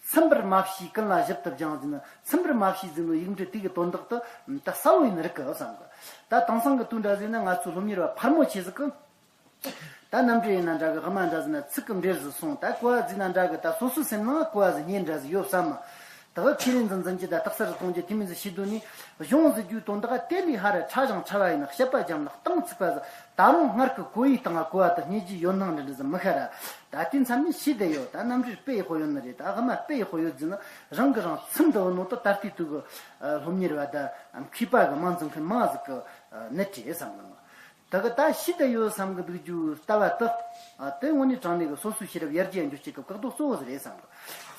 ཚིམ་པར་མ་བྱས་ཀུན་ལ་ཞིབ་ཏུ་སྦྱངས་ཟེར་ནི། ཚིམ་པར་མ་བྱས་ཟེར་ནི་ཡིག་འབྲུ་དེ་གི་དོན་དག་དེ་ད་གསལ་བོ་ཡིན་ནི་རིག་གི་བསམ་གི། ད་དེང་སང་གི་དུས་འདྲ་ཟེར་ན་ང་ཚོའི་སློབ་གཉེར་བ་ཕལ་མོ་ཆེ་ཟིག་གི། ད་རྣམ་འགྲེལ་ཡིན་ན་འདྲ་གི། དབུ་མ་འདྲ་ཟེར་ན་ཚིག་གི་འགྲེལ་ཟིག་སོང་། ད་གོ་བ་བརྩིས་ན་འདྲ་གི། ད་སོ་སོའི་སེམས་ནང་གོ་བ་ཟིག་རྙེད་འདྲ་ཟིག་ཡོད་བསམ་མ། ད་གི་ཁས་ལེན་ཟིག་འཛིན་རྒྱུ་ད་རྟགས་གསལ་གཏོང་རྒྱུ་དེ་མོ་ཟིག་བྱེད་དོན་ནི། གཞུང་ཟེར་རྒྱུའི་དོན་དག་དེ་ལས་ཧ་ར་ཕྲ་ཞིང་ཕྲ་བ་ཡིན་ན། བཤད་པ་རྒྱབ་ན་གཏིང་ཚུགས་པ་ཟིག། ད་རུང་སྔར་གི་གོ་བའི་སྟེང་ང་གོ་བ་དེ་རྙེད་རྒྱུ་ཡོད་སྣང་འདྲ་འདྲ་ཟིག་མི་ཤར་ར། ད་དེ་མཚམས་ནས་ཤེས་བསྡད་ཡོད། ད་རྣམ་འགྲེལ་དཔེ་ཡག་པོ་ཡོད་ནི་རེད། ད་དབུ་མ་དཔེ་ཡག་པོ་ཡོད་ཟེར་ན་རང་གི་རང་ཚིམ་འདུག་ནོ་ད། ད་ལྟའི་དུས་གི་སློབ་གཉེར་བ་ད་མཁས་པ་གི་མིང་འཛིན་མཁན་མང་ཟིག་གི་ནད་རེད་བསམ་གི། ད་གི་ད་ཤེས་བསྡད་ཡོད་བསམ་གི་འདུག་རྒྱུ་ལྟ་བ་དེ། དེ་དངོས་གནས་དྲང་གནས་གི་སོ་སོའི་ཤེས་རབ་ཡར་རྒྱས་འགྱུར་བྱེད་ཀྱི་བཀག་རྡོ་གཙོ་བོ་ཟིག་རེད་བསམ་གི།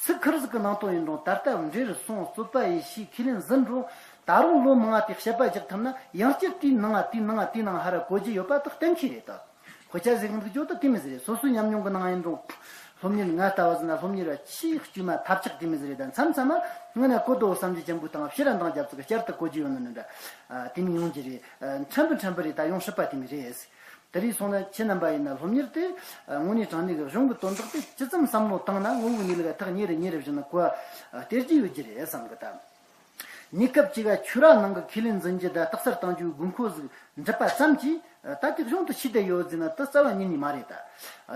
ཚིག་ཁུར་ཟིག་གི་ནང་དོན་ཡིན་རུང་ད་ལྟ་འགྲེལ་སོང་རྩོད་པ་ཡེ་ཤེས་ཁས་ལེན་ཟིན་རུང་། ད་རུང་ལོ་མང་བ་དེ་བཤད་པ་རྒྱག་ཐུབ་ན་ཡང་བསྐྱར་དེའི་ནང་ང་དེའི་ནང་ང་དེའི་ནང་ཧ་ར་གོ་རྒྱུ་ཡོད་པ་དེ་གཏན་འཁེལ་རེད་ད། དཔེ་ཆ་ཟིག་འདུག་རྒྱུ་ད་དེ་མོ་ཟིག་རེད། སོ་སོའི་ཉམས་མྱོང་གི་ནང་ཡིན་རུང་། སློབ་གཉེར་ང་ལྟ་བུ་ཟིག་ན་སློབ་གཉེར་བ་ཆེས་དཀྱུས་མ་ཐབས་ཆག་དེ་མོ་ཟིག་རེད། ད་མཚམས་མཚམས་མ་ངོ་ན་གོ་ལྡོག་བསམ་གྱི་ཅན་པོ་དང་ཕྱིར་ར་འདང་རྒྱབ་ཚིག་བསྐྱར་དུ་གོ་རྒྱུ་ཡོད་ནི་འདྲ། ཨ། དེ་མོ་ཡོང་རྒྱུ་རེད། ཨ། ཕྲན་བུ་ཕྲན་བུ་རེད། ད་ཡོང་སྲིད་པ་དེ་མོ་རེད། དེ་རིང་སོང་ན་ཁྱེད་རྣམ་པ་ཡིན་ན་སློབ་གཉེར་དེ། ཨ། དངོས་གནས་དྲང་གནས་ཀྱི་གཞུང་གི་དོན་དག་དེ་ཇི་ཙམ་བསམ་བློ་བཏང་ན་ངོ་བོའི་གནས་ལུགས་ཐག་ཉེ་རུ་ཉེ་རུ་བཞིན་གོ་བ་སྟེར་རྒྱུ་ཡོད་རྒྱུ་རེད་བསམ་གི་ད། གནས་སྐབས་གཅིག་ག་ཆོས་ར་ནང་གི་ཁས་ལེན་འཛིན་རྒྱུ་དང་རྟགས་གསལ་གཏོང་རྒྱུའི་དགོས་མཁོ་ཟིག་འགྲུབ་པ་ཙམ་གྱིས། ད་དེ་གཞུང་དུ་ཤེས་བསྡད་ཡོད་ཟེར་ན་དེ་རྩ་བ་ཉིད་ནས་མ་རེད་ད།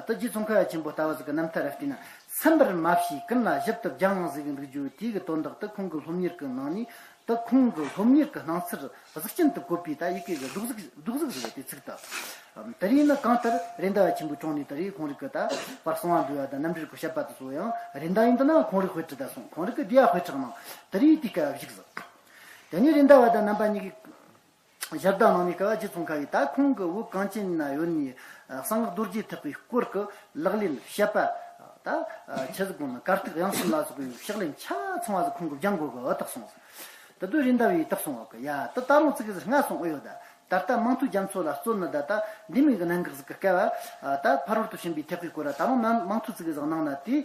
ད་རྗེ་ཙོང་ཁ་པ་ཆེན་པོ་ལྟ་བུ་ཟིག་གི་རྣམ་ཐར་ར་བལྟས་ན། ཚིམ་པར་མ་བྱས་ཀུན་ལ་ཞིབ་ཏུ་སྦྱངས་ཟེར་གི་འདུག་རྒྱུ་དེ་གི་དོན་དག་དེ་ཁོང་གི་སློབ་གཉེར་གི་ནང་ནས། དེ་ཁོང་གི་སློབ་གཉེར་གི་སྣང་ཚུལ་གཟུགས་ཅན་དུ་བཀོད་པའི་ད་ཡི་གེ་གི་རྡོག་གཟུགས་རྡོག་གཟུགས་ཟིག་རེད། དེ་ཚིག་ད། དེ་རིང་ནི་གང་ལྟར་རེད་མདའ་བ་ཆེན་པོའི་དྲུང་ནས་དེ་རིང་ཁོང་རིག་གི་ད་པར་གསང་བ་འདུས་པ་དང་རྣམ་འགྲེལ་གྱི་བཤད་པ་དེ་ཚོ་ཡང་རེད་མདའ་ཡིན་ད་ན་ཁོང་རིག་དཔེ་ཁྲིད་ད་སོང་། ཁོང་རིག་གི་དེ་ཡ་དཔེ་ཁྲིད་གནང་། དེ་རིང་དེ་སྐབས་བཞུགས་ཟིག། དེ་ནས་རེད་མདའ་བ་དང་རྣམ་པ་གཉིས་ཀྱི་ཞབས་བརྡ་གནང་ནས་སྐབས་རྗེ་ཙོང་ཁ་པས་ད་ཁོང་གི་བོད་གངས་ཅན་ན་ཡོད་ནི་གསང་སྔགས་རྡོ་རྗེ་ཐེག་པའི་སྐོར་གྱི་ལག་ལེན་བཤད་པ་ད་ཆི་ཟིག་དགོངས་ན་གར་ཐིག་དབྱངས་གསུམ་ལ་སོགས་པའི་ཕྱག་ལེན་ཆ་ཚང་བ་ཟིག་ཁོང་གིས་སྦྱང་དགོས་གི་བཏགས་སོང་ཟིག། དེ་དུས་རེད་མདའ་བས་བཏགས་སོང་བ་གི། ཡ་ད་ད་རུང་ཚིག་ཟིག་སྔ་སོང་ཨེ་ཡོད་ད། ད་ལྟ་མང་ཐོས་རྒྱ་མཚོ་ལ་རྩོད་ནི་ད་ལྟ་འདི་མོ་གི་གནད་འགག་ཟིག་གི་སྐབས་ད་ཕ་རོལ་ཏུ་ཕྱིན་པའི་ཐེག་པའི་སྐོར་ད་རུང་མང་མང་ཐོས་ཟིག་གི་ཟིག་གནང་ན་དེ།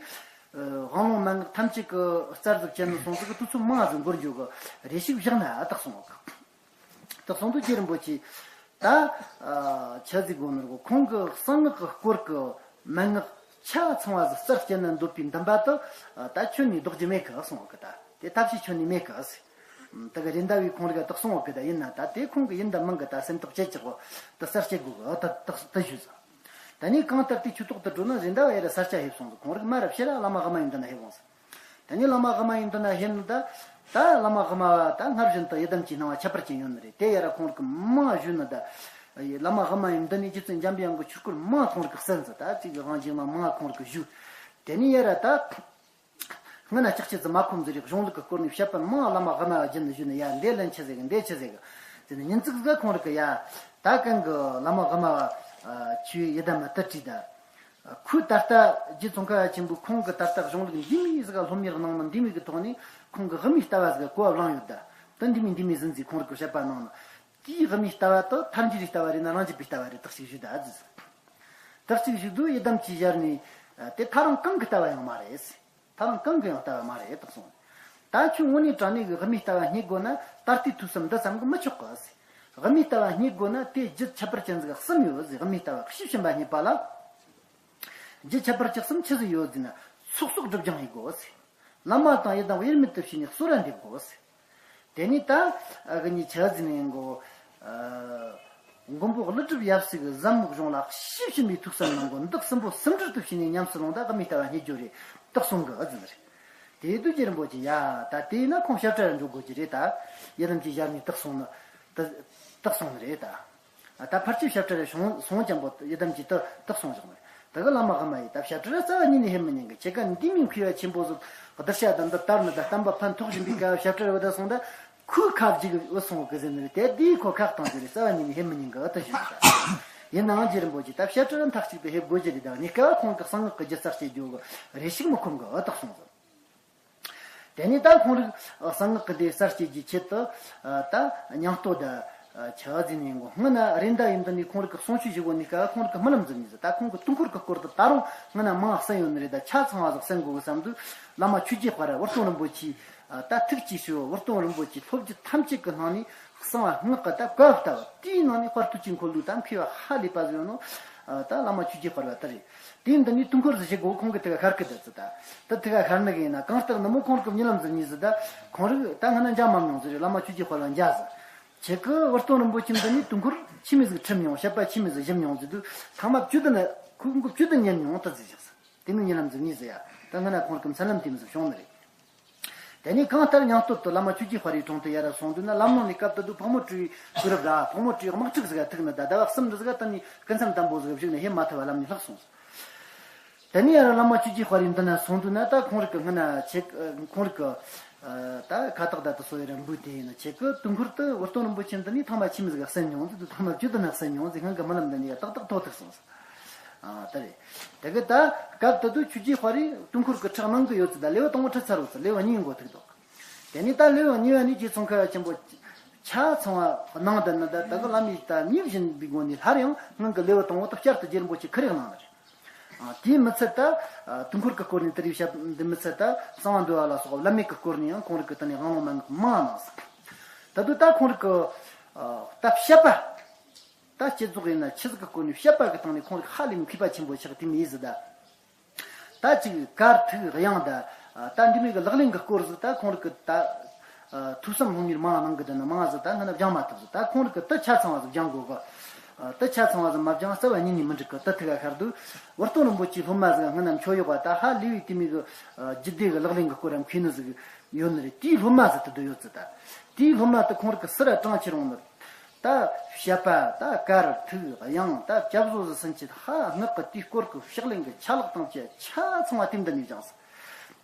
དབང་ལུང་མན་ངག་ཐམས་ཅད་ཀྱི་རྩར་ཟིག་བཅད་ནི་སོང་ཟིག་གི་དུས་ཚོད་མང་ཟིག་འགོར་འགྱོ་གི་རེ་ཞིག་བཞག་ན་ཨ་དག་སོང་གི། དག་སོང་དུས་རྗེ་རིན་པོ་ཆེ་ད་ཆ་ཟིག་དགོ་ནོར་གོ་ཁོང་གི་གསང་སྔགས་ཀྱི་སྐོར་གི་མན་ངག་ཆ་ཚང་བ་ཟིག་རྩར་བཅད་ན་འདོད་པའི་འདུན་པ་དུ་ད་ཁྱོན་ནས་ལྡོག་རྒྱུ་མེད་གི་སོང་གི། ད་དེ་ཐབས་ཤེས་ཁྱོན་ནས་མེད་གི་ཟིག། ད་གི་རེད་འདའ་བའི་ཁོང་རིག་དག་སོང་བ་གི་ད་ཡིན་ན་ད་དེ་ཁོང་གི་ཡིན་ད་མིན་གི་ད་སེམས་ཐག་བཅད་ཀྱི་གོ་ད་གསར་བཅད་དགོས་གི་ད་ད་ད་ཞུས་ཟིག། ད་ནི་གང་ལྟར་དེ་ཆོས་ཐོག་ཏུ་འགྲོ་ན་རེད་འདའ་བ་ཡ་ར་ས་སྐྱ་ཕེབས་སོང་ཟིག། ཁོང་རིག་མ་ར་ཕྱི་ར་བླ་མ་ཨ་མ་ཡི་མདུན་ན་ཕེབས་འོང་ཟིག། ད་ནི་བླ་མ་ཨ་མ་ཡི་མདུན་ན་ཕེབས་ནི་ད་ད་བླ་མ་ཨ་མ་བ་ད་སྔར་བཞིན་དུ་ཡི་དམ་གྱི་སྣང་བ་ཁྱད་པར་ཅན་ཡོད་ནི་རེད། དེ་ཡ་ར་ཁོང་རིག་མང་ཞུས་ནི་ད་བླ་མ་ཨ་མ་ཡི་མདུན་ནས་རྗེ་བཙུན་འཇམ་པའི་དབྱངས་ཀྱི་ཆོས་སྐོར་མང་ཁོང་རིག་གསན་ཟིག། ད་གཅིག་གི་དབང་བྱས་ན་མང་ཁོང་རིག་ཞུས། དེ་ནི་ཡ་ར་ད། སྔོན་ན་ལྕགས་ཁྱི་ཙི་མ་ཁོམ་ཟེར་རིག་གཞུང་ལུགས་ཀྱི་སྐོར་ནས་བཤད་པ་མང་བླ་མ་ཨ་མ་བ་རྒྱུན་ནས་ཞུས་ནས་ཡ་འདི་ལན་ཆི་ཟེར་གི་འདི་ཆི་ཟེར་གི་ཟེར་ནས་ཉིན་ཙིག་ཟིག་ཁོང་རིག་གི་ཡ་ད་གང་གི་བླ་མ་ཨ་མ་བ་ཆུའི་ཡི་དམ་མ་དུ་བྲིས་ད། ཁོས་ད་ལྟ་རྗེ་ཙོང་ཁ་བ་ཆེན་པོས་ཁོང་གི་ད་ལྟ་གཞུང་ལུགས་འདི་མོ་ཟིག་སློབ་གཉེར་གནང་ནི་འདི་མོ་གི་ཐོག་ནས་ཁོང་གི་དབུ་མའི་ལྟ་བ་ཟིག་གོ་བ་བླངས་ཡོད་ད། ད་འདི་མོ་འདི་མོ་ཟིན་ཟིག་ཁོང་རིག་གི་བཤད་པ་གནང་ནི། དེའི་དབུ་མའི་ལྟ་བ་དང་ཐལ་འགྱུར་རིགས་ལྟ་བ་རེད་ན་རང་རྒྱུད་པའི་ལྟ་བ་རེད་དག་ཅིག་ཞུས་ད་ཟིག། དག་ཅིག་ཞུས་དུས་ཡི་དམ་གྱི་ཞལ་ནས་དེ་ཐ་རང་གང་གི་ལྟ་བ་ཡང་མ་རེད། ཐ་རང་གང་གི་ཡང་ལྟ་བ་མ་རེད་དག་གསུངས། ད་ཁྱོད་དངོས་གནས་དྲང་གནས་ཀྱི་དབུ་མའི་ལྟ་བ་རྙེད་དགོས་ན་ད་ལྟའི་ཐོས་བསམ་འདི་ཙམ་གྱིས་མི་ཆོག་གི། དབུ་མའི་ལྟ་བ་རྙེད་དགོས་ན་དེ་རྒྱུ་ཁྱད་པར་ཅན་ཟིག་གསུམ་ཡོད་ཟེར། དབུ་མའི་ལྟ་བ་ཤེས་བཞིན་པ་རྙེད་པ་ལ་རྒྱུ་ཁྱད་པར་ཅན་གསུམ་ཆི་ཟིག་ཡོད་ཟེར་ན་ཚོགས་གསོག་སྒྲིབ་སྦྱང་ཡེད་དགོས་ཟེར། བླ་མ་དང་ཡི་དམ་དབྱེར་མེད་དུ་ཕྱིན་ནས་གསོལ་ར་འདེབས་དགོས་ཟེར། དེ་ནས་ད་ཨ་གི་ཉི་ཆ་ཟིན་ནས་གོ། མགོན་པོ་ཀླུ་སྒྲུབ་ཡབ་སྲས་ཀྱི་ཟབ་མོ་གཞུང་ལ་ཞིབ་ཞིབ་པའི་ཐུགས་བསམ་གནང་དགོས། འདི་གསུམ་པོ་ཟུང་འབྲེལ་དུ་བྱས་ནས་ཉམས་སུ་བླངས་ད་དབུ་མའི་ལྟ་བ་རྙེད་རྒྱུ་རེད་དག་གསུང་གི་ཨ་ཟིན་རེད། དེ་དུས་རྗེ་རིན་པོ་ཆེ་ཡ་ད་དེ་ཡིན་ན་ཁོང་ཞབས་ཁྲ་ར་འགྲོ་དགོས་ཀྱི་རེད་ད། ཡི་དམ་གྱི་ཞལ་ནས་དག་གསུང་ནི་དག་གསུང་ནི་རེད་ད། ད་ཕལ་ཆེར་ཞབས་ཁྲ་རེ་བྱུང་སོང་ཅན་པོ་ཡི་དམ་གྱིས་དུ་དག་སོང་བཞག་མེད། ད་གི་བླ་མ་ཨ་མ་ཡིས་ད་ཞབས་ཁྲ་རེ་རྩ་བ་ཉིད་ནས་ཧེ་མི་ཉན་གི། ཁྱེད་ཀ་འདི་མིན་མཁས་པ་ཆེན་པོ་ཟིག་གདུལ་བྱ་དང་འདི་ལྟར་ནི་ད་བསྟན་པ་ཕན་ཐོགས་བཞིན་པའི་སྐབས་ཞབས་ཁྲ་རེ་བ་ད་སོང་ད་ཁོའི་ཁ་བརྗིད་གི་བུད་སོང་གི་ཟེར་ནི་རེད། དེ་དེའི་ཁོ་ཁག་བཏང་རྒྱུ་རེད། རྩ་བ་ཉིད་ནས་ཧེ་མི་ཉན་གི་ཨ་ད་ཞུ་ད། ཡིན་ནའང་རྗེ་རིན་པོ་ཆེ་ད་ཞབས་ཁྲ་རེ་མཐའ་གཅིག་ཏུ་ཧེ་དགོས་རྒྱུ་རེད། ད་ངས་སྐབས་ཁོང་གི་གསང་སྔགས་ཀྱི་རྒྱུ་རྩ་བཅད་རྒྱུ་གི་རེ་ཞིག་མི་ཁོམ་གི་ཨ་ད་སོང་ཟིག། དེ་ནས་ད་ཁོང་རིག་གསང་སྔགས་ཀྱི་སྡེ་གསར་སྐྱེས་ཀྱི་ཆེད་དུ་ད་སྙིང་སྟོབས་ད་ཆ་ཟིན་ནས་གོ། སྔོན་ན་རེད་འདའ་ཡི་མདུན་ནས་ཁོང་རིག་གི་གསུང་ཆོས་ཞུ་གོ་ནི་སྐབས་ཁོང་རིག་གི་རྨི་ལམ་ཟིན་ནས་ཟིན། ད་ཁོང་གི་དུས་འཁོར་གྱི་སྐོར་དུ་ད་རུང་སྔོན་ན་མང་གསན་ཡོད་ནི་རེད། ད་ཆ་ཚང་བ་ཟིག་གསན་དགོས་གི་བསམ་དུས་བླ་མ་ཆོས་རྗེ་དཔལ་རབ་དབུ་སྟོན་རིན་པོ་ཆེ་ད་ཐུགས་ཀྱི་ཞུ་བ་དབུ་སྟོན་རིན་པོ་ཆེ་སློབ་རྒྱུ་ཐམས་ཅད་ཀྱི་ནང་ནས་གསང་བ་སྔགས་ཀྱི་ད་བཀའ་ལྟ་བུ་དེའི་ནང་ནས་དཔལ་སྤྲུལ་གྱི་འཁོར་ལོའི་ད་མཁས་པ་ཧ་ལས་པ་ཟིག་ཡོད་ནོ། ད་བླ་མ་ཆོས་རྗེ་དཔལ་རབ་དེ་རེད། དེའི་མདུན་ནས་དུས་འཁོར་ཟིག་བྱེད་དགོས། ཁོང་གི་དེ་ག་ཤར་གི་ད་ཟི་ད། ད་དེ་ག་ཤར་ནི་གི་ཡིན་ན་གང་ལྟར་ནི་མོ་ཁོང་གི་རྨི་ལམ་ཟིག་རྨིས་ཟི་ད། ཁོང་རིག་ད་སྔ་ན་འཇའ་མ་མྱོང་ཟི་རེད། བླ་མ་ཆོས་རྗེ་དཔལ་བ་འཇའ་ཟི། ཁྱེད་ཀྱི་དབུ་སྟོན་རིན་པོ་ཆེ་འདི་ནས་དུས་འཁོར་ཆི་མོ་ཟིག་ཁྲིད་མྱོང་། བཤད་པ་ཆི་མོ་ཟིག་ཞུ་མྱོང་ཟི་དུས་ཐ་མ་བཅུད་དུ་ནི་ཁོང་གི་བཅུད་དུ་ཉན་མྱོང་ད་ཟི་བཞག་ཟི། དེ་ནས་རྨི་ལམ་ཟིག་རྨིས་ཟི་ཡ། ད་སྔ་ན་ཁོང་གི་མཚན་ལམ་དེ་མོ་ཟིག་བྱུང་ནི་རེད། དེ་ནས་གང་ལྟར་སྙིང་སྟོབས་དུ་བླ་མ་ཆོས་རྗེ་དཔལ་རིའི་དྲུང་དུ་ཡར་སོང་དུས་ན་ལམ་ནང་ནས་སྐབས་དེ་དུས་ཕག་མོ་གྲུའི་སྐུ་རབས་ར་ཕག་མོ་གྲུའི་དམག་འཁྲུག་ཟིག་ཐུག་ནི་ད་ཟླ་བ་གསུམ་འདི་ཟིག་གཏན་ནས་སྐུ་མཚམས་དམ་པོ་ཟིག་བཞུགས་ནས་ཕེབས་མ་ཐུབ་པ་ལམ་ནས་ལྷག་སོང་། དེ་ནས་ཡར་བླ་མ་ཆོས་རྗེ་དཔལ་རིའི་མདུན་ན་སོང་དུས་ན་ད་ཁོང་རིག་གི་སྔ་ན་ཆེ་ཁོང་རིག་གི་ད་ཁ་བཏགས་ད་དུ་སོ་ཡི་ར་འབུལ་དེ་ཡིན་ན་ཆེ་གི་དུས་འཁོར་དུ་དབུ་སྟོན་རིན་པོ་ཆེ་འདི་ནས་ཐེངས་མ་ཆི་མོ་ཟིག་གསན་མྱོང་ཟི་དུས་ཐ་མ་བཅུད་དུ་ན་གསན་མྱོང་ཟི་སྔོན་གི་རྨི་ལམ་འདི་ནས་ཏག་ཏག་ཐོག་ཐུག་སོང་ཟི། ཨ་ད་རེད། དེ་གི་ད་སྐབས་དེ་དུས་ཆོས་རྗེ་དཔལ་རིས་དུས་འཁོར་གྱི་ཁྲག་གནང་གི་ཡོད་ཚུལ་ད་ལེའུ་དང་པོ་ཁྲིད་ཚར་ཡོད་ཚུལ་ལེའུ་གཉིས་འགོ་ཐུག་འདུག། དེ་ནས་ད་ལེའུ་གཉིས་པ་ནས་རྗེ་ཙོང་ཁ་བ་ཆེན་པོ་ཆ་ཚང་བ་གནང་དེ་ནི་ད་ད་གི་བླ་མས་ད་ཉེར་བཞིན་པའི་སྒོ་ནས་སླར་ཡང་སྔོན་གྱི་ལེའུ་དང་པོ་དེ་བསྐྱར་དུ་རྗེ་རིན་པོ་ཆེ་ཁ་རེ་གནང་ནི་རེད། དེའི་མི་ཚད་ད་དུས་འཁོར་གྱི་སྐོར་ནས་དེ་རིགས་བཤད་འདི་མི་ཚད་ད་གསང་བ་འདུལ་བ་ལ་སོགས་བླ་མེད་ཀྱི་སྐོར་ནས་ཡང་ཁོང་རིག་གི་དེ་ནས་དབང་ལུང་མན་ངག་མང་གནང་ཟིག། ད་དུང་ད་ཁོང་རིག་གི་ད་བཤད་པ། ད་སྤྱི་ཚོགས་ཡིན་ན་ཆི་ཟིག་གི་སྐོར་ནས་བཤད་པ་གི་སྟེང་ནས་ཁོང་རིག་ཧ་ལས་མཁས་པ་ཆེན་པོ་ཆགས་དེ་མི་ཡིན་ཟི་ད། ད་ཅིག་གར་ཐིག་དབྱངས་ད། ད་འདི་མོ་གི་ལག་ལེན་གི་སྐོར་ཟིག་ད་ཁོང་རིག་གི་ད། ཐོས་བསམ་སློབ་གཉེར་མང་གནང་གི་ད་ནི་མང་ཟིག་ད་སྔ་ན་སྦྱངས་མ་ཐུབ་ཟིག། ད་ཁོང་རིག་གི་ད་ཆ་ཚང་བ་ཟིག་སྦྱང་དགོས་གི། ད་ཆ་ཚང་བ་ཟིག་མ་སྦྱངས་རྩ་བ་ཉིད་ནས་མི་འགྲིག་གི། ད་ཐིག་ག་ཤར་དུས་དབུ་སྟོན་རིན་པོ་ཆེའི་སློབ་མ་ཟིག་སྔ་ན་མཆོད་གཡོག་པ་ད་ཧ་ལས་པའི་དེ་མོ་གི་རྒྱུད་སྡེ་གི་ལག་ལེན་གི་སྐོར་ར་མཁས་ནི་ཟིག་ཡོད་ནི་རེད། དེའི་སློབ་མ་ཟིག་ད་དུ་ཡོད་ཟིག་ད། དེའི་སློབ་མ་ད་ཁོང་རིག་གི་སུ་ར་དྲངས་ཁྱེར་འོང་ནི། ད་བཤད་པ་ད་གར་ཐིག་དབྱངས་ད་སྐྱབས་བཟོ་ཟིག་ཟིན་ཆེད་ཧ་སྔགས་ཀྱི་དེའི་སྐོར་གྱི་ཕྱག་ལེན་གྱི་ཆ་ལག་དང་བཅས་ཆ་ཚང་བ་དེ་འདི་ནས་སྦྱངས་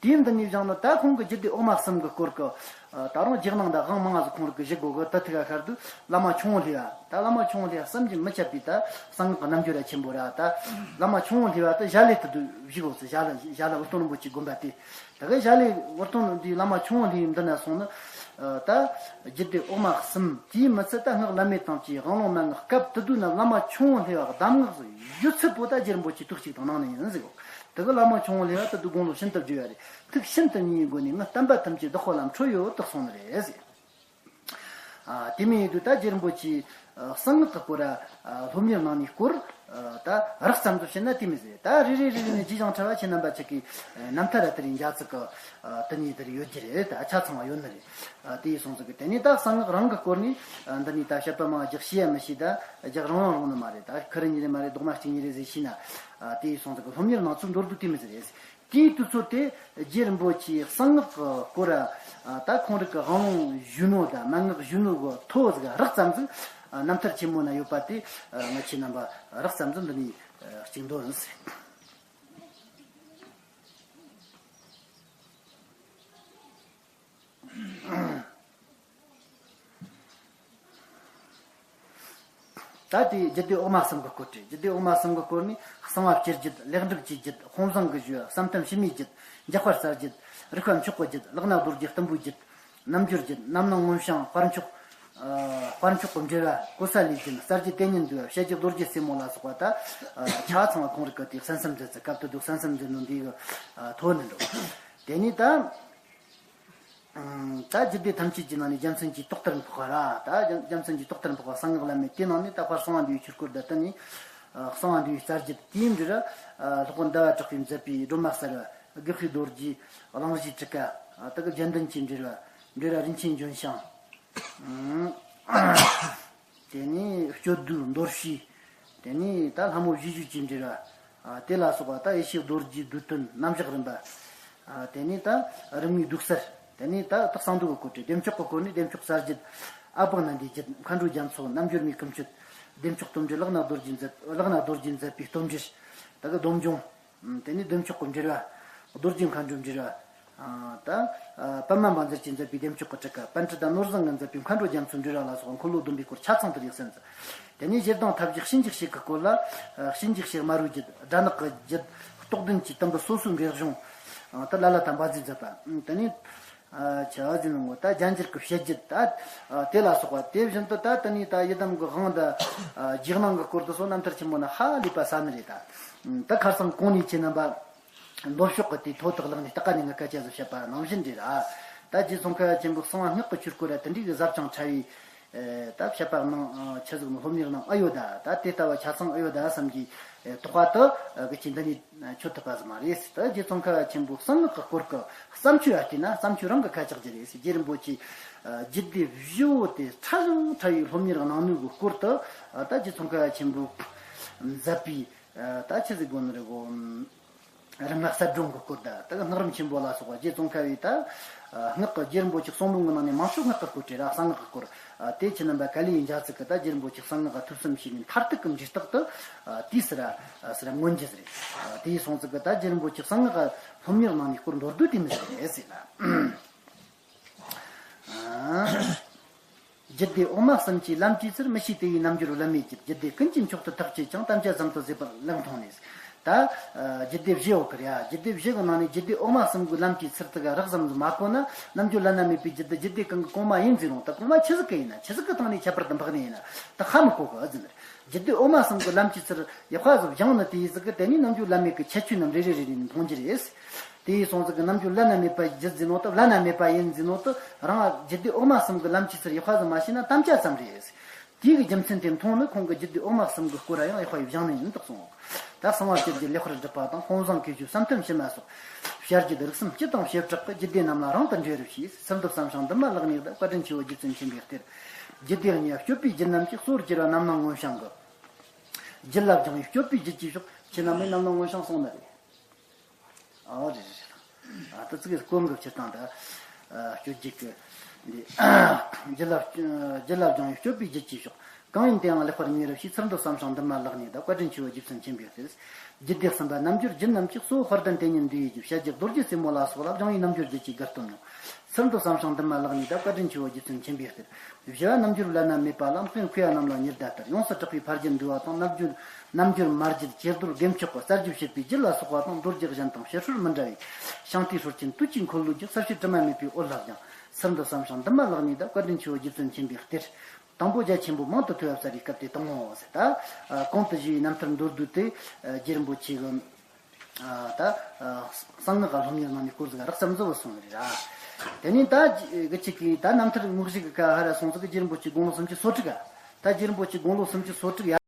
ཟིག། དེ་འདི་ནས་སྦྱངས་ནི་ད་ཁོང་གི་རྒྱུད་སྡེ་འོག་མ་གསུམ་གྱི་སྐོར་གྱི་ད་རུང་རྗེས་གནང་ད་དབང་མང་ཟིག་ཁོང་རིག་གི་ཞུ་དགོས་གི། ད་ཐིག་ག་ཤར་དུས་བླ་མ་ཆུང་ངུ་ལྷས་པ་ད་བླ་མ་ཆུང་ངུ་ལྷས་པ་བསམ་གྱིས་མི་ཁྱབ་པའི་ད་གསང་སྔགས་ཀྱི་རྣལ་འབྱོར་ར་ཆེན་པོ་ར། ད་བླ་མ་ཆུང་ངུ་ལྷས་པ་ད་ཞལ་ལས་ད་དུ་བཞུགས་ཡོད་ཟིག། ཞལ་ལས་ཞལ་ལས་དབུ་སྟོན་རིན་པོ་ཆེའི་དགོན་པ་དེ། ད་གི་ཞལ་ལས་དབུ་སྟོན་འདི་བླ་མ་ཆུང་ངུ་ལྷས་པའི་མདུན་ན་སོང་ནི། ད་རྒྱུད་སྡེ་འོག་མ་གསུམ་དེའི་མི་ཚད། ད་སྔགས་བླ་མེད་དང་བཅས་དབང་ལུང་མན་ངག་སྐབས་དེ་དུས་ན་བླ་མ་ཆུང་ངུ་སླེབས་པ་གདམས་ངག་ཡོད་ཚད་པོ་ད་རྗེ་རིན་པོ་ཆེ་ཐུགས་གཅིག་དང་གནང་ནི་ཡིན་ཟེར་གོ། དེ་གི་བླ་མ་ཆུང་ངུ་སླེབས་པ་དེ་དུས་དགུང་ལོ་ཤིན་ཏུ་བརྒྱུད་ཡ་རེད། ཐུགས་ཤིན་ཏུ་མཉེས་པའི་སྒོ་ནས་ངའི་བསྟན་པ་ཐམས་ཅད་བདག་པོ་ལ་འཕྲོད་ཡོད་དུ་གསུངས་ནི་རེད་ཟེར། ཨ། དེ་མིན་ཡིན་དུས་ད་རྗེ་རིན་པོ་ཆེས་གསང་སྔགས་ཀྱི་སྐོར་ར་སློབ་གཉེར་གནང་ནི་སྐོར་ད་རགས་ཙམ་དུ་བཤད་ན་དེ་མི་ཟེར། ད་རེ་རེ་རེ་རེ་ནས་རྗེས་འཇང་ཕྲ་བ་ཁྱེད་རྣམ་པ་ཆ་གི་རྣམ་ཐར་ར་དེ་རིང་རྒྱ་ཚིག་གི་དེ་ནས་དེར་ཡོད་ཀྱི་རེད། ད་ཆ་ཚང་བ་ཡོད་ནི་རེད། དེ་ཡིས་སོང་ཟིག་གི་དེ་ནས་ད་གསང་སྔགས་རང་གི་སྐོར་ནས་འདི་ནས་ད་བཤད་པ་མང་རྒྱག་ཤེས་ཡ་མི་ཤེས། ད་རྒྱག་རང་རང་རུང་ནི་མ་རེད། ད་ཁི་རི་ཉི་རེ་མ་རེད། རྡོག་མ་གཅིག་གཉིས་རེ་ཟེར་ཤེས་ན། དེ་ཡིས་སོང་ཟིག་གི་སློབ་གཉེར་གནང་ཚུལ་མདོར་བསྡུས་དེ་མི་ཟེར་རེད། དེའི་དུས་ཚོད་དེ་རྗེ་རིན་པོ་ཆེའི་གསང་སྔགས་ཀྱི་སྐོར་ར་ད་ཁོང་རིགས་ཀྱི་དབང་ལུང་ཞུས་ནོ་དང་མན་ངག་ཞུས་ནོ་གི་ཐོ་ཟིག་རགས་ཙམ་ཟིག་རྣམ་ཐར་ཆེན་མོ་ན་ཡོད་པ་དེ་ང་ཁྱེད་རྣམ་པ་རགས་ཙམ་ཟིག་འདི་ནས་གཅིག་འདོན་ཟེར། ད་དེ་རྒྱུད་སྡེ་འོག་མ་གསུམ་གྱི་སྐོར་རེད། རྒྱུད་སྡེ་འོག་མ་གསུམ་གྱི་སྐོར་ནི་གསང་བ་སྤྱི་རྒྱུད། ལེགས་སྒྲུབ་ཀྱི་རྒྱུད། དཔུང་བཟང་གི་རྒྱུད། བསམ་གཏན་བྱིན་མའི་རྒྱུད། འཇུག་པ་གསལ་རྒྱུད། རིག་པ་མཆོག་གི་རྒྱུད། ལག་ན་རྡོ་རྗེ་གཏུམ་པོའི་རྒྱུད། རྣལ་འབྱོར་རྒྱུད། རྣམ་སྣང་མངོན་བྱང་། དཔལ་མཆོག་ཨ། དཔལ་མཆོག་གི་འགྲེལ་བ། གོ་ས་ལས་རྒྱུད། གསལ་བྱེད་དེ་ཉིད་འདུལ་བ། བཤད་རྒྱུད་རྡོ་རྗེ་རྩེ་མོ་ལ་སོགས་པ་ད་ཆ་ཚང་བ་ཁོང་རིགས་ཀྱི་དེ་གསན་བསམ་མཛད་ཚེ་སྐབས་དེ་དུས་གསན་བསམ་མཛད་ནོ་འདི་གི་ཐོག་ནས་འགྲོ། དེ་ནས་ད། ད་རྒྱུད་སྡེ་ཐམས་ཅད་ཀྱི་ནང་ནས་རྒྱལ་མཚན་གྱི་ཏོག་ལྟར་འཕགས་པ་ར། ད་རྒྱལ་རྒྱལ་མཚན་གྱི་ཏོག་ལྟར་འཕགས་པ་གསང་སྔགས་བླ་མེད། དེའི་ནང་ནས་ད་དཔལ་གསང་བ་འདུས་པའི་ཆོས་སྐོར་ད་ལྟ་ནས་གསང་བ་འདུས་པའི་རྩ་རྒྱུད། དེའི་འབྲེལ་ར་སློབ་དཔོན་ཟླ་བ་གྲགས་པས་མཛད་པའི་སྒྲོན་མ་གསལ་བ། དགག་པའི་རྡོ་རྗེ། གླེང་གཞིའི་ཊཱི་ཀ་ཨ། དེ་གི་རྒྱན་ལྡན་གྱི་འགྲེལ་བ། འགྲེལ་བ་རིན་ཆེན་ལྗོན་ཤིང་། དེ་ནས་སྤྱོད་བསྡུས་མདོར་བྱས། དེ་ནས་ད་ལྷ་མོ་བཞི་བཞི་ཅེས་འགྲེལ་བ། ཨ། དེ་ལ་སོགས་པ་ད་ཡེ་ཤེས་རྡོ་རྗེའི་བསྡུས་དོན་རྣམ་གཞག་རིམ་པ། ཨ། དེ་ནས་ད་རིམ་དངོས་བསྡུས་གསལ། དེ་ནས་ད་དག་གསང་འདུས་ཀྱི་སྐོར་རེད། བདེ་མཆོག་གི་སྐོར་ནི་བདེ་མཆོག་གསལ་རྒྱུད། ཨ། བག་ན་འདིའི་རྒྱུད། མཁའ་འགྲོའི་རྒྱ་མཚོ། རྣལ་འབྱོར་མའི་ཀུན་སྤྱོད། བདེ་མཆོག་སྟོབས་འབྱོར། ལག་ན་རྡོ་རྗེས་མཛད། ལག་ན་རྡོ་རྗེས་མཛད་པའི་སྟོབས་འབྱོར། ད་གི་སྡོམ་འབྱུང་། དེ་ནས་བདེ་མཆོག་གི་འགྲེལ་བ། རྡོ་རྗེ་མཁའ་འགྲོའི་འགྲེལ་བ། ཨ། ད་ཨ། པདྨ་འབའ་འཛེར་གྱིས་མཛད་པའི་བདེ་མཆོག་གི་ཊཱི་ཀ་པཎྜི་ཏ་ནོར་བཟང་གིས་མཛད་པའི་མཁའ་འགྲོ་རྒྱ་མཚོའི་འགྲེལ་བ་ལ་སོགས་པ་འཁོར་ལོ་སྡོམ་པའི་སྐོར་ཆ་ཚང་དེར་ཡོད་ཟེར་མཛད། དེ་ནས་ཞེ་སྡང་ཐབས་ཞི་གཤིན་རྗེ་གཤེད་ཀྱི་སྐོར་ལ། ཨ། གཤིན་རྗེ་གཤེད་དམར་པོའི་རྒྱུད། དགྲ་ནག་གི་རྒྱུད། རྟོགས་ལྡན་གྱི་དུམ་བུ་སོ་སོའི་འགྲེལ་གཞུང་། ཨ། ད་ལ་ལ་དམ་པ་ཟིག་མཛད་པ། དེ་ནས། ཨ། ཆ་བ་ཟིན་ངོ་ད་རྒྱ་འགྱུར་གྱི་བཤད་རྒྱུད་ད། ཨ། དེ་ལ་སོགས་པ། དེ་བཞིན་དུ་ད་དེ་ནས་ད་ཡི་དམ་གྱི་དབང་དང་། ཨ། རྗེས་གནང་གི་སྐོར་དུ་སོགས་རྣམ་ཐར་ཆེན་མོ་ན་ཧ་ལས་པ་ཟབ་ནི་རེད་ད། ད་ཁ་སང་གོང་ནས་ཁྱེད་རྣམ་པ་མདོ་ཕྱོགས་ཀྱི་དེའི་ཐོ་ཐག་ལག་ནས་ལྟ་ག་ནས་ངི་སྐད་ཆ་ཟིག་བཤད་པ་ནང་བཞིན་རེད་ར། ད་རྗེ་ཙོང་ཁ་པ་ཆེན་པོའི་གསང་བ་སྔགས་ཀྱི་ཆོས་སྐོར་ར་དེ་འདྲའི་གི་ཟབ་ཅིང་ཕྲ་བའི། ཨེ། ད་བཤད་པ་གནང་། ཨ། ཆི་ཟིག་ནི་སློབ་གཉེར་གནང་ཨེ་ཡོད་ད། ད་དེ་ལྟ་བུ་ཆ་ཚང་ཨེ་ཡོད་ད་བསམ་གྱི། ཨེ། དོགས་པ་དེ། ཨ། གི་ཅི་འདི་ནས་ཆོད་ཐུབ་པ་ཟིག་མ་རེད། ད་རྗེ་ཙོང་ཁ་པ་ཆེན་པོའི་གསང་སྔགས་ཀྱི་སྐོར་གྱི་བརྩམས་ཆོས་ཨ་བལྟས་ན་བརྩམས་ཆོས་རང་གི་ཁ་ཆག་རྒྱུ་རེད། རྗེ་རིན་པོ་ཆེ། ཨ། རྒྱུད་སྡེ་བཞི་བོ་དེ་ཕྲ་ཞིང་ཕྲ་བའི་སློབ་གཉེར་གནང་ནུས་གི་སྐོར་དུ། ཨ། ད་རྗེ་ཙོང་ཁ་པ་ཆེན་པོས་མཛད་པའི། ཨ། ད་ཆི་ཟིག་དགོས་ནི་རེད་གོ། རིམ་ལྔ་གསལ་སྒྲོན་གྱི་སྐོར་དང་། ད་གི་སྔགས་རིམ་ཆེན་པོ་ལ་སོགས་པ་རྗེ་ཙོང་ཁ་པའི་ད་སྔགས་ཀྱི། རྗེ་རིན་པོ་ཆེ་གསུང་འབུམ་གྱི་ནང་ནས་མང་ཤོས་སྔགས་ཀྱི་སྐོར་བྲིས་ར། གསང་སྔགས་ཀྱི་སྐོར། ཨ། དེ་ཁྱེད་རྣམ་པ་ག་ལེ་ཡིན་རྒྱ་ཚིག་གི་ད་རྗེ་རིན་པོ་ཆེ་གསང་སྔགས་ཀྱི་ཐོས་བསམ་བྱས་ནས་མཐར་ཐུག་གི་འབྲས་རྟགས་དེ། ཨ། དེའི་ཟེར་ར་ཟེར་ར་མངོན་རྒྱུ་རེད། ཨ། དེ་ཡིས་སོང་ཙིག་གི་ད་རྗེ་རིན་པོ་ཆེ་གསང་སྔགས་ཀྱི་སློབ་གཉེར་གནང་ནས་སྐོར་མདོར་བསྡུས་དེ་མི་ཟེར་རེད་ཟེར་ན། ཨ། རྒྱུད་སྡེ་འོག་མ་གསུམ་གྱི་ལམ་གྱི་ཚུལ། མི་ཤེས་དེ་ཡི་རྣལ་འབྱོར་བླ་མེད་ཀྱིས། རྒྱུད་སྡེ་ཀུན་གྱི་མཆོག་ཏུ་ཐག་བཅད་ཅིང་། དམ་བཅའ་ཙམ་དུ་བཟོད་པར་གླེང་མཐོང་ནས། ད། ཨ། རྒྱུད་སྡེ་བཞི་ཡོད་གི་རེད་ཡ། རྒྱུད་སྡེ་བཞི་གི་ནང་ནས་རྒྱུད་སྡེ་འོག་མ་གསུམ་གྱི་ལམ་གྱི་ཚུལ་དེ་ག་རགས་ཙམ་དུ་མ་གོ་ན། རྣལ་འབྱོར་བླ་ན་མེད་པའི་རྒྱུད་དེ་རྒྱུད་སྡེ་གང་གི་གོང་མ་ཡིན་ཟེར་རུང་། ད་གོང་མ་ཆི་ཟིག་གི་ཡིན་ན། ཆི་ཟིག་གི་སྟེང་ནས་ཁྱད་པར་དུ་འཕགས་ནི་ཡིན་ན། ད་ཧ་མི་གོ་གི་ཟེར། རྒྱུད་སྡེ་འོག་མ་གསུམ་གྱི་ལམ་གྱི་ཚུལ་ཡག་པ་ཟིག་སྦྱངས་ནི་དེ་ཡི་ཟིག་གི་དེ་ནས་རྣལ་འབྱོར་བླ་མེད་ཀྱི་ཁྱད་ཆོས་རྣམས་རེ་རེ་རེ་རེ་ནས་མཐོང་རྒྱུ་རེད། དེ་ཡིས་སོང་ཙིག་གི་རྣལ་འབྱོར་བླ་ན་མེད་པ་རྒྱུད་ཟེར་ནོ་དེ། བླ་ན་མེད་པ་ཡིན་ཟེར་ནོ་དེ། རང་རྒྱུད་སྡེ་འོག་མ་གསུམ་གྱི་ལམ་གྱི་ཚུལ་ཡག་པ་ཟིག་མ་ཤེས་ན་དམ་བཅའ་ཙམ་རེད། དེ་གི་རྒྱུ་མཚན་དེ་མཐོང་ནི་ཁོང་གིས་རྒྱུད་སྡེ་འོག་མ་གསུམ་གྱི་སྐོར་ར་ཡང་ཡག་པ་ཡིས་སྦྱངས་ནི་ཡིན་དུ་གསུངས། ད་གསང་བ་སྤྱི་རྒྱུད་ལེགས་པར་སྒྲུབ་པ་དང་། དཔུང་བཟང་ཁྱད་ཆོས་བསམ་གཏན་བྱིན་མ་སོགས། བྱ་རྒྱུད་རིགས་གསུམ་སྤྱི་དང་བྱེ་བྲག་གི་རྒྱུད་སྡེ་རྣམས་ལ་རིང་དུ་འགྲེལ་བར་བྱས། སིལ་འདེབས་བསམ་བྱུང་འདི་མ་ལག་ནས་བཏབ། བཀའ་དྲིན་ཆེ་བོ་རྗེ་བཙུན་མཁྱེན་པའི་གཏེར། རྒྱུད་སྡེ་གཉིས་སྤྱོད་པའི་རྒྱུད་རྣམས་ཀྱི། གཙོ་བོར་གྱུར་པ་རྣམ་སྣང་མངོན་བྱང་གི། རྒྱུད་ལ་སྦྱང་བའི་སྤྱོད་པའི་རྒྱུད་ཀྱི་ཕྱོགས། ཁྱེད་རྣམས་ནས་རྣམ་སྣང་མངོན་བྱང་གསུངས་ནི་རེད། ཨོ་རེད་རེད་རེད། ཨ། ད་ཙིག་གེ་གོང་གི་སྤྱིར་བཏང་ད། ཨ། སྤྱོད་རྒྱུད་ཀྱི་འདི། རྒྱུད་ལ་རྒྱུད་ལ་སྦྱང་བའི་སྤྱོད་པའི་རྒྱུད་ཀྱི་ཕྱོགས། གང་ཡིན་དེའང་ལེགས་པར་ངེས་རབ་ཤེས། ཚུལ་འདི་བསམ་ཞིང་འདུན་མ་ལག་ནས་བཟླ། བཀའ་དྲིན་ཆེ་བོ་རྗེ་བཙུན་མཁྱེན་པའི་གཏེར། རྒྱུད་སྡེ་གསུམ་པ་རྣལ་འབྱོར་རྒྱུད་རྣམས་ཀྱི། གཙོ་བོ་དཔལ་ལྡན་དེ་ཉིད་འདི་ཡི་རྒྱུ། བྱ་རྒྱལ་རྡོ་རྗེ་རྩེ་མོ་ལ་སོགས་ལ། སྦྱངས་པའི་རྣལ་འབྱོར་རྒྱུད་ཀྱི་དགའ་སྟོན་མྱོང་། ཚུལ་འདི་བསམ་ཞིང་འདུན་མ་ལག་ནས་བཟླ། བཀའ་དྲིན་ཆེ་བོ་རྗེ་བཙུན་མཁྱེན་པའི་གཏེར། བཞི་བ་རྣལ་འབྱོར་བླ་ན་མེད་པ་ལ། མཁས་མཁས་པ་རྣམས་ལ་ཉེར་བརྡ་ལྟར། ཡོངས་སུ་གྲགས་པའི་ཕ་རྒྱུད་འདུལ་བ་དང་། རྣལ་འབྱོར་རྣལ་འབྱོར་མ་རྒྱུད་ཇེ་རྡོར་དགེ་མཆོག་གི། རྩ་རྒྱུད་བཤད་པའི་རྒྱུད་ལ་སོགས་པ་དང་། མདོ་རྒྱུད་གཞན་དང་ཕྱིར་སྲོལ་མི་འདྲ་བའི། ཤིང་རྟའི་སྲོལ་ཅན་དུས་ཀྱི་འཁོར་ལོའི་རྒྱུད། གསལ་བྱེད་དྲི་མ་མེད་པའི་འོད་ལ་སྦྱངས། ཚུལ་འདི་བསམ་ཞིང་འདུན་མ་ལག་ནས་བཟླ། བཀའ་དྲིན་ཆེ་བོ་རྗེ་བཙུན་མཁྱེན་པའི་གཏེར། དང་པོ་རྒྱ་ཆེན་པོ་མང་དུ་ཐོས་པ་གསལ་བའི་སྐབས་དེ་དང་པོའོ་ཟེར། ད་གོང་དུ་ཞུས་པའི་རྣམ་ཐར་མདོར་བསྡུས་ཏེ། རྗེ་རིན་པོ་ཆེ་གི་ད་གསང་སྔགས་ཀྱི་སློབ་གཉེར་གནང་ནས་སྐོར་ཟིག་རགས་ཙམ་ཟིག་བུད་སོང་བ་རེད་ར། དེ་ནས་ད་གི་ཆེ་གི་ད་རྣམ་ཐར་དངོས་གཞི་གི་ཁ་ཧ་ར་སོང་ཟིག་གི། རྗེ་རིན་པོ་ཆེ་དགུང་ལོ་སུམ་ཅུ་སོ་དྲུག་ག་ད་རྗེ་རིན་པོ་ཆེ་དགུང་ལོ་སུམ་ཅུ་སོ་དྲུག་ཡ།